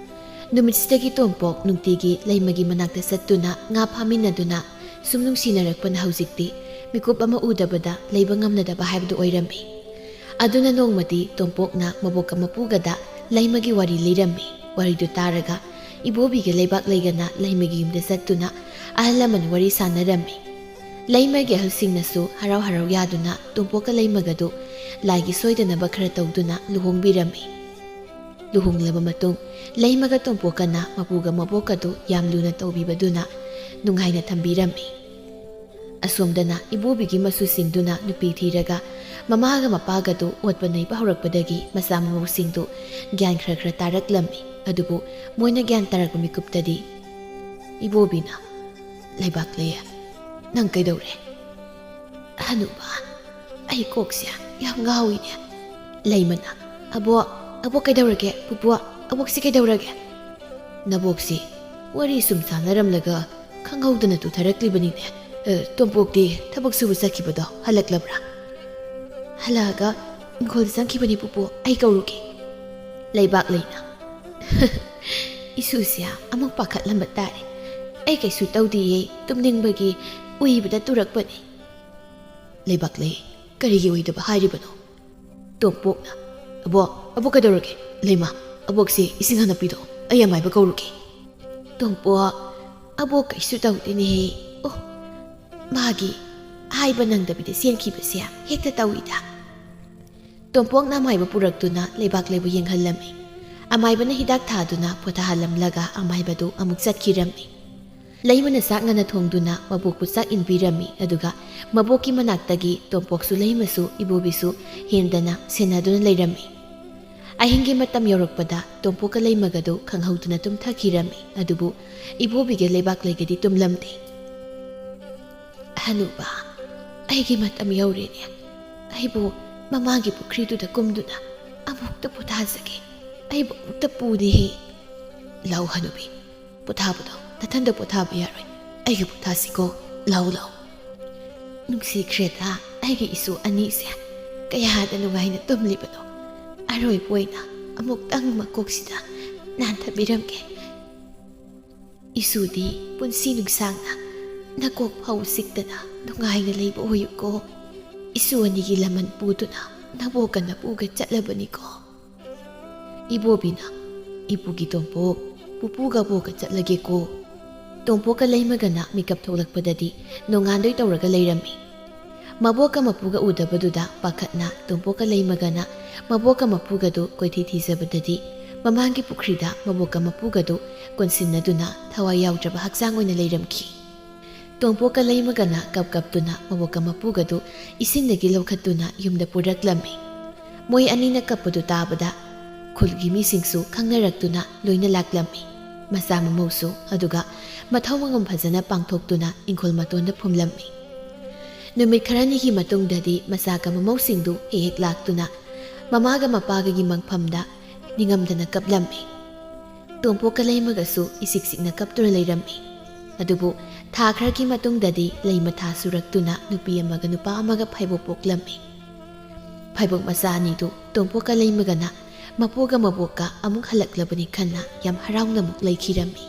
ꯅꯨꯃꯤꯠꯁꯤꯗꯒꯤ ꯇꯣꯝꯄꯣꯛ ꯅꯨꯡꯇꯤꯒꯤ ꯂꯩꯃꯒꯤ ꯃꯅꯥꯛꯇ ꯆꯠꯇꯨꯅ ꯉꯥ ꯐꯥꯃꯤꯟꯅꯗꯨꯅ ꯁꯨꯝ ꯅꯨꯡꯁꯤꯅꯔꯛꯄꯅ ꯍꯧꯖꯤꯛꯇꯤ ꯃꯤꯀꯨꯞ ꯑꯃ ꯎꯗꯕꯗ ꯂꯩꯕ ꯉꯝꯅꯗꯕ ꯍꯥꯏꯕꯗꯨ ꯑꯣꯏꯔꯝꯃꯤ꯫ ꯑꯗꯨꯅ ꯅꯣꯡꯃꯗꯤ ꯇꯣꯝꯄꯣꯛꯅ ꯃꯕꯣꯛꯀ ꯃꯄꯨꯒꯗ ꯂꯩꯃꯒꯤ ꯋꯥꯔꯤ ꯂꯤꯔꯝꯃꯤ꯫ ꯋꯥꯔꯤꯗꯨ ꯇꯥꯔꯒ ꯏꯕꯣꯕꯤꯒ ꯂꯩꯕꯥꯛ ꯂꯩꯒꯅ ꯂꯩꯃꯒꯤ ꯌꯨꯝꯗ ꯆꯠꯇꯨꯅ ꯑꯍꯜ ꯂꯃꯟ ꯋꯥꯔꯤ ꯁꯥꯟꯅꯔꯝꯃꯤ꯫ ꯂꯩꯃꯒꯤ ꯑꯍꯜꯁꯤꯡꯅꯁꯨ ꯍꯔꯥꯎ ꯍꯔꯥꯎ ꯌꯥꯗꯨꯅ ꯇꯣꯝꯄꯣꯛꯀ ꯂꯩꯃꯒꯗꯨ ꯂꯥꯏꯒꯤ ꯁꯣꯏꯗꯅꯕ ꯈꯔ ꯇꯧꯗꯨꯅ ꯂꯨꯍꯣꯡꯕꯤꯔꯝꯃꯤ꯫ ꯂꯨꯍꯣꯡꯂꯕ ꯃꯇꯨꯡ ꯂꯩꯃꯒ ꯇꯣꯝꯄꯣꯛꯀꯅ ꯃꯄꯨꯒ ꯃꯕꯣꯛꯀꯗꯨ ꯌꯥꯝ ꯂꯨꯅ ꯇꯧꯕꯤꯕꯗꯨꯅ ꯅꯨꯡꯉꯥꯏꯅ ꯊꯝꯕꯤꯔꯝꯃꯤ꯫ ꯑꯁꯣꯝꯗꯅ ꯏꯕꯣꯕꯤꯒꯤ ꯃꯁꯨꯁꯤꯡꯗꯨꯅ ꯅꯨꯄꯤ ꯊꯤꯔꯒ ꯃꯃꯥꯒ ꯃꯄꯥꯒꯗꯨ ꯑꯣꯠꯄ ꯅꯩꯕ ꯍꯧꯔꯛꯄꯗꯒꯤ ꯃꯆꯥ ꯃꯎꯁꯤꯡꯗꯨ ꯒ꯭ꯌꯥꯟ ꯈꯔ ꯈꯔ ꯇꯥꯔꯛꯂꯝꯃꯤ꯫ ꯑꯗꯨꯕꯨ ꯃꯣꯏꯅ ꯒ꯭ꯌꯥꯟ ꯇꯥꯔꯛꯄ ꯃꯤꯀꯨꯞꯇꯗꯤ ꯏꯕꯣꯕꯤꯅ, "ꯂꯩꯕꯥꯛꯂꯩ, ꯅꯪ ꯀꯩꯗꯧꯔꯦ?" "ꯍꯅꯨꯕ, ꯑꯩ ꯀꯣꯛꯁꯦ ꯌꯥꯝ ꯉꯥꯎꯏꯅꯦ꯫" ꯂꯩꯃꯅ, "ꯑꯕꯣꯛ, ꯑꯕꯣꯛ ꯀꯩꯗꯧꯔꯒꯦ? ꯄꯨꯄꯨ, ꯑꯕꯣꯛꯁꯤ ꯀꯩꯗꯧꯔꯒꯦ?" "ꯅꯕꯣꯛꯁꯤ ꯋꯥꯔꯤ ꯁꯨꯝ ꯁꯥꯟꯅꯔꯝꯂꯒ ꯈꯪꯍꯧꯗꯅ ꯇꯨꯊꯔꯛꯂꯤꯕꯅꯤꯅꯦ꯫ ꯑ, ꯇꯣꯝꯄꯣꯛꯇꯤ ꯊꯕꯛ ꯁꯨꯕ ꯆꯠꯈꯤꯕꯗꯣ ꯍꯜꯂꯛꯂꯕ꯭ꯔꯥ?" "ꯍꯜꯂꯛꯑꯒ ꯏꯪꯈꯣꯜꯗ ꯆꯪꯈꯤꯕꯅꯤ ꯄꯨꯄꯨ, ꯑꯩ ꯀꯧꯔꯨꯒꯦ꯫" ꯂꯩꯕꯥꯛꯂꯩꯅ, "ꯏꯁꯨꯁꯦ ꯑꯃꯨꯛ ꯄꯥꯈꯠꯂꯝꯕ ꯇꯥꯔꯦ꯫ ꯑꯩ ꯀꯩꯁꯨ ꯇꯧꯗꯤꯌꯦ, ꯇꯨꯝꯅꯤꯡꯕꯒꯤ ꯎꯏꯕꯗ ꯇꯨꯔꯛꯄꯅꯤ꯫" ꯂꯩꯕꯥꯛꯂꯩ, "ꯀꯔꯤꯒꯤ ꯑꯣꯏꯗꯕ ꯍꯥꯏꯔꯤꯕꯅꯣ?" ꯇꯣꯝꯄꯣꯛꯅ, "ꯑꯕꯣꯛ, ꯑꯕꯣꯛ ꯀꯩꯗꯧꯔꯒꯦ? ꯂꯩꯃ, ꯑꯕꯣꯛꯁꯦ ꯏꯁꯤꯡ ꯍꯥꯟꯅ ꯄꯤꯔꯛꯑꯣ, ꯑꯩ ꯑꯃꯥꯏꯕ ꯀꯧꯔꯨꯒꯦ꯫" ꯇꯣꯝꯄꯣꯛ, "ꯑꯕꯣꯛ ꯀꯩꯁꯨ ꯇꯧꯗꯦꯅꯦꯍꯦ꯫ ꯑꯣ, ꯃꯥꯒꯤ ꯍꯥꯏꯕ ꯅꯪꯗꯕꯤꯗ ꯆꯦꯟꯈꯤꯕꯁꯦ ꯍꯦꯛꯇ ꯇꯧꯏꯗ꯫" ꯇꯣꯝꯄꯣꯛꯅ ꯑꯃꯥꯏꯕ ꯄꯨꯔꯛꯇꯨꯅ ꯂꯩꯕꯥꯛꯂꯩꯕꯨ ꯌꯦꯡꯍꯜꯂꯝꯃꯤ꯫ ꯑꯃꯥꯏꯕꯅ ꯍꯤꯗꯥꯛ ꯊꯥꯗꯨꯅ ꯄꯣꯊꯥꯍꯜꯂꯝꯂꯒ ꯑꯃꯥꯏꯕꯗꯨ ꯑꯃꯨꯛ ꯆꯠꯈꯤꯔꯝꯃꯤ꯫ ꯂꯩꯃꯅ ꯆꯥꯛ ꯉꯟꯅ ꯊꯣꯡꯗꯨꯅ ꯃꯕꯣꯛꯄꯨ ꯆꯥꯛ ꯏꯟꯕꯤꯔꯝꯃꯤ, ꯑꯗꯨꯒ ꯃꯕꯣꯛꯀꯤ ꯃꯅꯥꯛꯇꯒꯤ ꯇꯣꯝꯄꯣꯛꯁꯨ ꯂꯩꯃꯁꯨ ꯏꯕꯣꯕꯤꯁꯨ ꯍꯦꯟꯗꯅ ꯁꯦꯟꯅꯗꯨꯅ ꯂꯩꯔꯝꯃꯤ꯫ ꯑꯍꯤꯡꯒꯤ ꯃꯇꯝ ꯌꯧꯔꯛꯄꯗ ꯇꯣꯝꯄꯣꯛꯀ ꯂꯩꯃꯒꯗꯨ ꯈꯪꯍꯧꯗꯅ ꯇꯨꯝꯊꯈꯤꯔꯝꯃꯤ, ꯑꯗꯨꯕꯨ ꯏꯕꯣꯕꯤꯒ ꯂꯩꯕꯥꯛꯂꯩꯒꯗꯤ ꯇꯨꯝꯂꯝꯗꯦ꯫ "ꯍꯅꯨꯕ, ꯑꯩꯒꯤ ꯃꯇꯝ ꯌꯧꯔꯦꯅꯦ꯫ ꯑꯩꯕꯨ ꯃꯃꯥꯡꯒꯤ ꯄꯨꯈ꯭ꯔꯤꯗꯨꯗ ꯀꯨꯝꯗꯨꯅ ꯑꯃꯨꯛꯇ ꯄꯣꯊꯥꯖꯒꯦ꯫ ꯑꯩꯕꯨ ꯑꯃꯨꯛꯇ ꯄꯨꯅꯦꯍꯦ꯫" "ꯂꯥꯎ ꯍꯅꯨꯕꯤ, ꯄꯣꯊꯥꯕꯗꯣ ꯅꯊꯟꯗ ꯄꯣꯊꯥꯕ ꯌꯥꯔꯣꯏ꯫ ꯑꯩꯒ ꯄꯣꯊꯥꯁꯤꯀꯣ꯫ ꯂꯥꯎ, ꯂꯥꯎ꯫" ꯅꯨꯡꯁꯤꯈ꯭ꯔꯦꯗ ꯑꯩꯒꯤ ꯏꯁꯨ ꯑꯅꯤꯁꯦ꯫ ꯀꯌꯥꯗ ꯅꯨꯡꯉꯥꯏꯅ ꯇꯨꯝꯂꯤꯕꯅꯣ꯫ ꯑꯔꯣꯏꯕ ꯑꯣꯏꯅ ꯑꯃꯨꯛꯇꯪ ꯃꯀꯣꯛꯁꯤꯗ ꯅꯥꯟꯊꯕꯤꯔꯝꯒꯦ꯫ ꯏꯁꯨꯗꯤ ꯄꯨꯟꯁꯤ ꯅꯨꯡꯁꯥꯡꯅ ꯅꯀꯣꯛ ꯐꯥꯎ ꯆꯤꯛꯇꯅ ꯅꯨꯡꯉꯥꯏꯅ ꯂꯩꯕ ꯑꯣꯏꯌꯨꯀꯣ꯫ ꯏꯁꯨ ꯑꯅꯤꯒꯤ ꯂꯃꯟ ꯄꯨꯗꯨꯅ ꯅꯕꯣꯛꯀ ꯅꯄꯨꯒ ꯆꯠꯂꯕꯅꯤꯀꯣ꯫ ꯏꯕꯣꯕꯤꯅ, "ꯏꯄꯨꯒꯤ ꯇꯣꯝꯄꯣꯛ, ꯄꯨꯄꯨꯒ ꯑꯕꯣꯛꯀ ꯆꯠꯂꯒꯦꯀꯣ꯫" ꯇꯣꯝꯄꯣꯛꯀ ꯂꯩꯃꯒꯅ ꯃꯤꯀꯞ ꯊꯣꯛꯂꯛꯄꯗꯗꯤ ꯅꯣꯡꯉꯥꯟꯗꯣꯏ ꯇꯧꯔꯒ ꯂꯩꯔꯝꯃꯤ꯫ ꯃꯕꯣꯛꯀ ꯃꯄꯨꯒ ꯎꯗꯕꯗꯨꯗ ꯄꯥꯈꯠꯅ ꯇꯣꯝꯄꯣꯛꯀ ꯂꯩꯃꯒꯅ ꯃꯕꯣꯛꯀ ꯃꯄꯨꯒꯗꯨ ꯀꯣꯏꯊꯤ ꯊꯤꯖꯕꯗꯗꯤ ꯃꯃꯥꯡꯒꯤ ꯄꯨꯈ꯭ꯔꯤꯗ ꯃꯕꯣꯛꯀ ꯃꯄꯨꯒꯗꯨ ꯀꯣꯟꯁꯤꯟꯅꯗꯨꯅ ꯊꯋꯥꯏ ꯌꯥꯎꯗ꯭ꯔꯕ ꯍꯛꯆꯥꯡ ꯑꯣꯏꯅ ꯂꯩꯔꯝꯈꯤ꯫ ꯇꯣꯝꯄꯣꯛꯀ ꯂꯩꯃꯒꯅ ꯀꯞ ꯀꯞꯇꯨꯅ ꯃꯕꯣꯛꯀ ꯃꯄꯨꯒꯗꯨ ꯏꯁꯤꯡꯗꯒꯤ ꯂꯧꯈꯠꯇꯨꯅ ꯌꯨꯝꯗ ꯄꯨꯔꯛꯂꯝꯃꯤ꯫ ꯃꯣꯏ ꯑꯅꯤꯅ ꯀꯞꯄꯗꯨ ꯇꯥꯕꯗ ꯈꯨꯜꯒꯤ ꯃꯤꯁꯤꯡꯁꯨ ꯈꯪꯅꯔꯛꯇꯨꯅ ꯂꯣꯏꯅ ꯂꯥꯛꯂꯝꯃꯤ꯫ ꯃꯆꯥ ꯃꯃꯧꯁꯨ, ꯑꯗꯨꯒ ꯃꯊꯧ ꯃꯉꯝ ꯐꯖꯅ ꯄꯥꯡꯊꯣꯛꯇꯨꯅ ꯏꯪꯈꯣꯜ ꯃꯇꯣꯟꯗ ꯐꯨꯝꯂꯝꯃꯤ꯫ ꯅꯨꯃꯤꯠ ꯈꯔꯅꯤꯒꯤ ꯃꯇꯨꯡꯗꯗꯤ ꯃꯆꯥꯒ ꯃꯃꯧꯁꯤꯡꯗꯨ ꯍꯦꯛ ꯍꯦꯛ ꯂꯥꯛꯇꯨꯅ ꯃꯃꯥꯒ ꯃꯄꯥꯒꯒꯤ ꯃꯪꯐꯝꯗ ꯅꯤꯡꯉꯝꯗꯅ ꯀꯞꯂꯝꯃꯤ꯫ ꯇꯣꯝꯄꯣꯛꯀ ꯂꯩꯃꯒꯁꯨ ꯏꯁꯤꯛ ꯁꯤꯛꯅ ꯀꯞꯇꯨꯅ ꯂꯩꯔꯝꯃꯤ꯫ ꯑꯗꯨꯕꯨ ꯊꯥ ꯈꯔꯒꯤ ꯃꯇꯨꯡꯗꯗꯤ ꯂꯩꯃ ꯊꯥ ꯁꯨꯔꯛꯇꯨꯅ ꯅꯨꯄꯤ ꯑꯃꯒ ꯅꯨꯄꯥ ꯑꯃꯒ ꯐꯥꯏꯕꯣꯛ ꯄꯣꯛꯂꯝꯃꯤ꯫ ꯐꯥꯏꯕꯣꯛ ꯃꯆꯥ ꯑꯅꯤꯗꯨ ꯇꯣꯝꯄꯣꯛꯀ ꯂꯩꯃꯒꯅ ꯃꯄꯨꯒ ꯃꯕꯣꯛꯀ ꯑꯃꯨꯛ ꯍꯜꯂꯛꯂꯕꯅꯤ ꯈꯟꯅ ꯌꯥꯝ ꯍꯔꯥꯎꯅ ꯑꯃꯨꯛ ꯂꯩꯈꯤꯔꯝꯃꯤ꯫